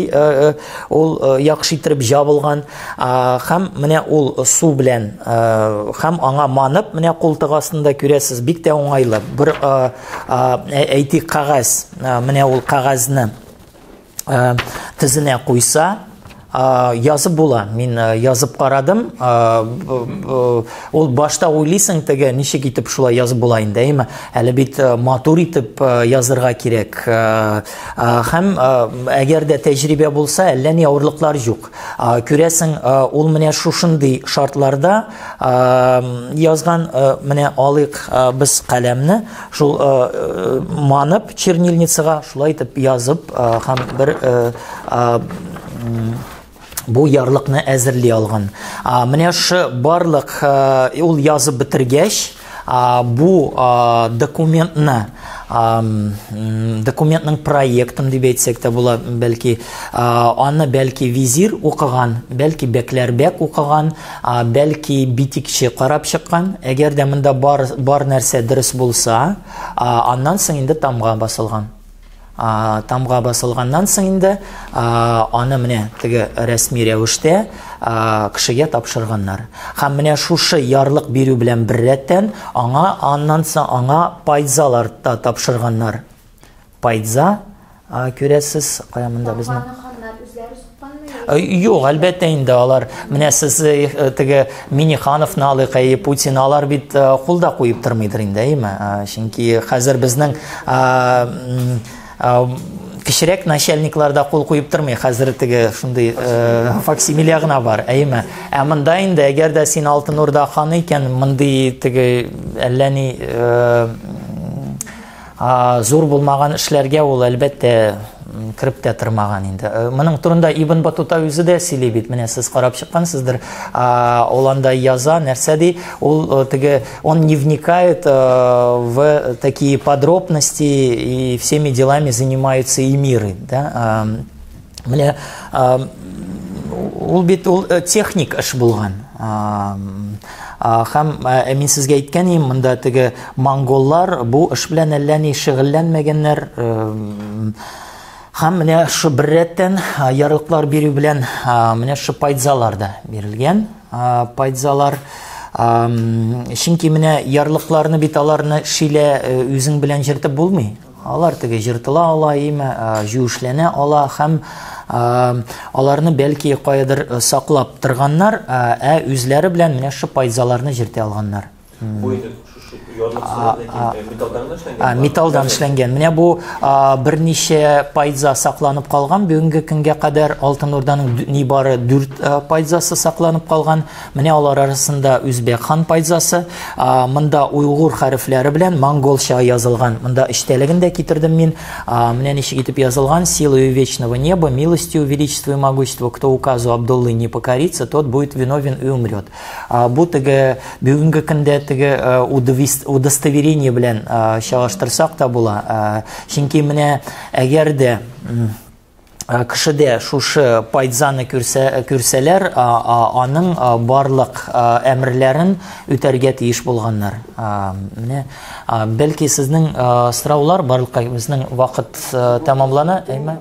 ул яхшы итеп җабылган. Һәм менә ул су белән һәм аңа манып, менә култык астында күрәсез, бик тә уңайлы. Бер әйтик кәгазь, менә ул кәгазьне тезенә куйса, Язып була. Мин язып карадым. Ул башта уйлыйсың, теге ничек итеп шулай язып була инде, әйме? Әле бит матур итеп язырга кирәк. Һәм әгәр дә тәҗрибә булса, әллә ни авырлыклар юк. Күрәсең, ул менә шушындый шартларда язган, менә алыйк без каләмне, шул манып чернильницага шулай итеп язып һәм бер бу ярлыкны әзерли алган. Менә шу барлык ул язып бетергәч, бу документны, документның проектын дип әйтсәк тә була, бәлки, аны бәлки визир укыган, бәлки бәкләрбәк укыган, бәлки битикче карап чыккан. Әгәр дә монда бар нәрсә дөрес булса, аннан соң инде тамга басылган. Тамга басылганнан соң инде аны менә теге рәсми рәвештә кешегә тапшырганнар. Һәм менә шушы ярлык бирү белән беррәттән аңа аннан соң аңа пайдзалар да тапшырганнар. Пайдза, күрәсез, кая монда безнең? Юк, әлбәттә инде алар, менә сез теге Минихановны алыйк, әйе, Путин, алар бит кул да куеп тормыйдыр инде, әйеме? Чөнки хәзер безнең кечерәк начальниклар да кул куеп тормый, хәзер теге шундый факсимиле гына бар, әйеме? Ә монда инде, әгәр дә син Алтын Урда ханы икән, мондый теге әллә ни зур булмаган эшләргә ул әлбәттә кереп тә тормаган инде. Моның турында Ибн Батута үзе дә сөйли бит. Менә сез карап чыккансыздыр. Ул анда яза, нәрсә ди? Ул теге он не вникает в такие подробности и всеми делами занимаются эмиры, да? Менә ул бит ул техник эш булган. Һәм мин сезгә әйткән идем, монда теге монголлар бу эш белән әллә ни шөгыльләнмәгәннәр. Һәм менә шу бер рәттән ярлыклар бирү белән менә шу пайдзалар да бирелгән. Пайдзалар. Чөнки менә ярлыкларны бит аларны шилә үзең белән җыртып булмый. Алар теге җыртыла ала, име, җүешләнә ала һәм аларны бәлки каядыр саклап торганнар, ә үзләре белән менә шу пайдзаларны җыртә алганнар. Бу инде шушы ярлык металлдан эшләнгән. Металлдан эшләнгән. Менә бу берничә пайдза сакланып калган. Бүгенге көнгә кадәр Алтын Урданың нибары 4 пайдзасы сакланып калган. Менә алар арасында Үзбәк хан пайдзасы, монда уйгур хәрефләре белән монголча язылган. Монда эчтәлеген дә китердем мин. Менә ничек итеп язылган: «Силою вечного неба, милостью величества и могущества, кто указу Абдуллы не покорится, тот будет виновен и умрет». Бу теге бүгенге көндә теге удостоверение белән чагыштырсак та була. Чөнки менә әгәр дә кешедә шушы пайдзаны күрсәләр, аның барлык әмерләрен үтәргә тиеш булганнар. Менә бәлки сезнең сораулар барлыкка, безнең вакыт тәмамлана, әйме?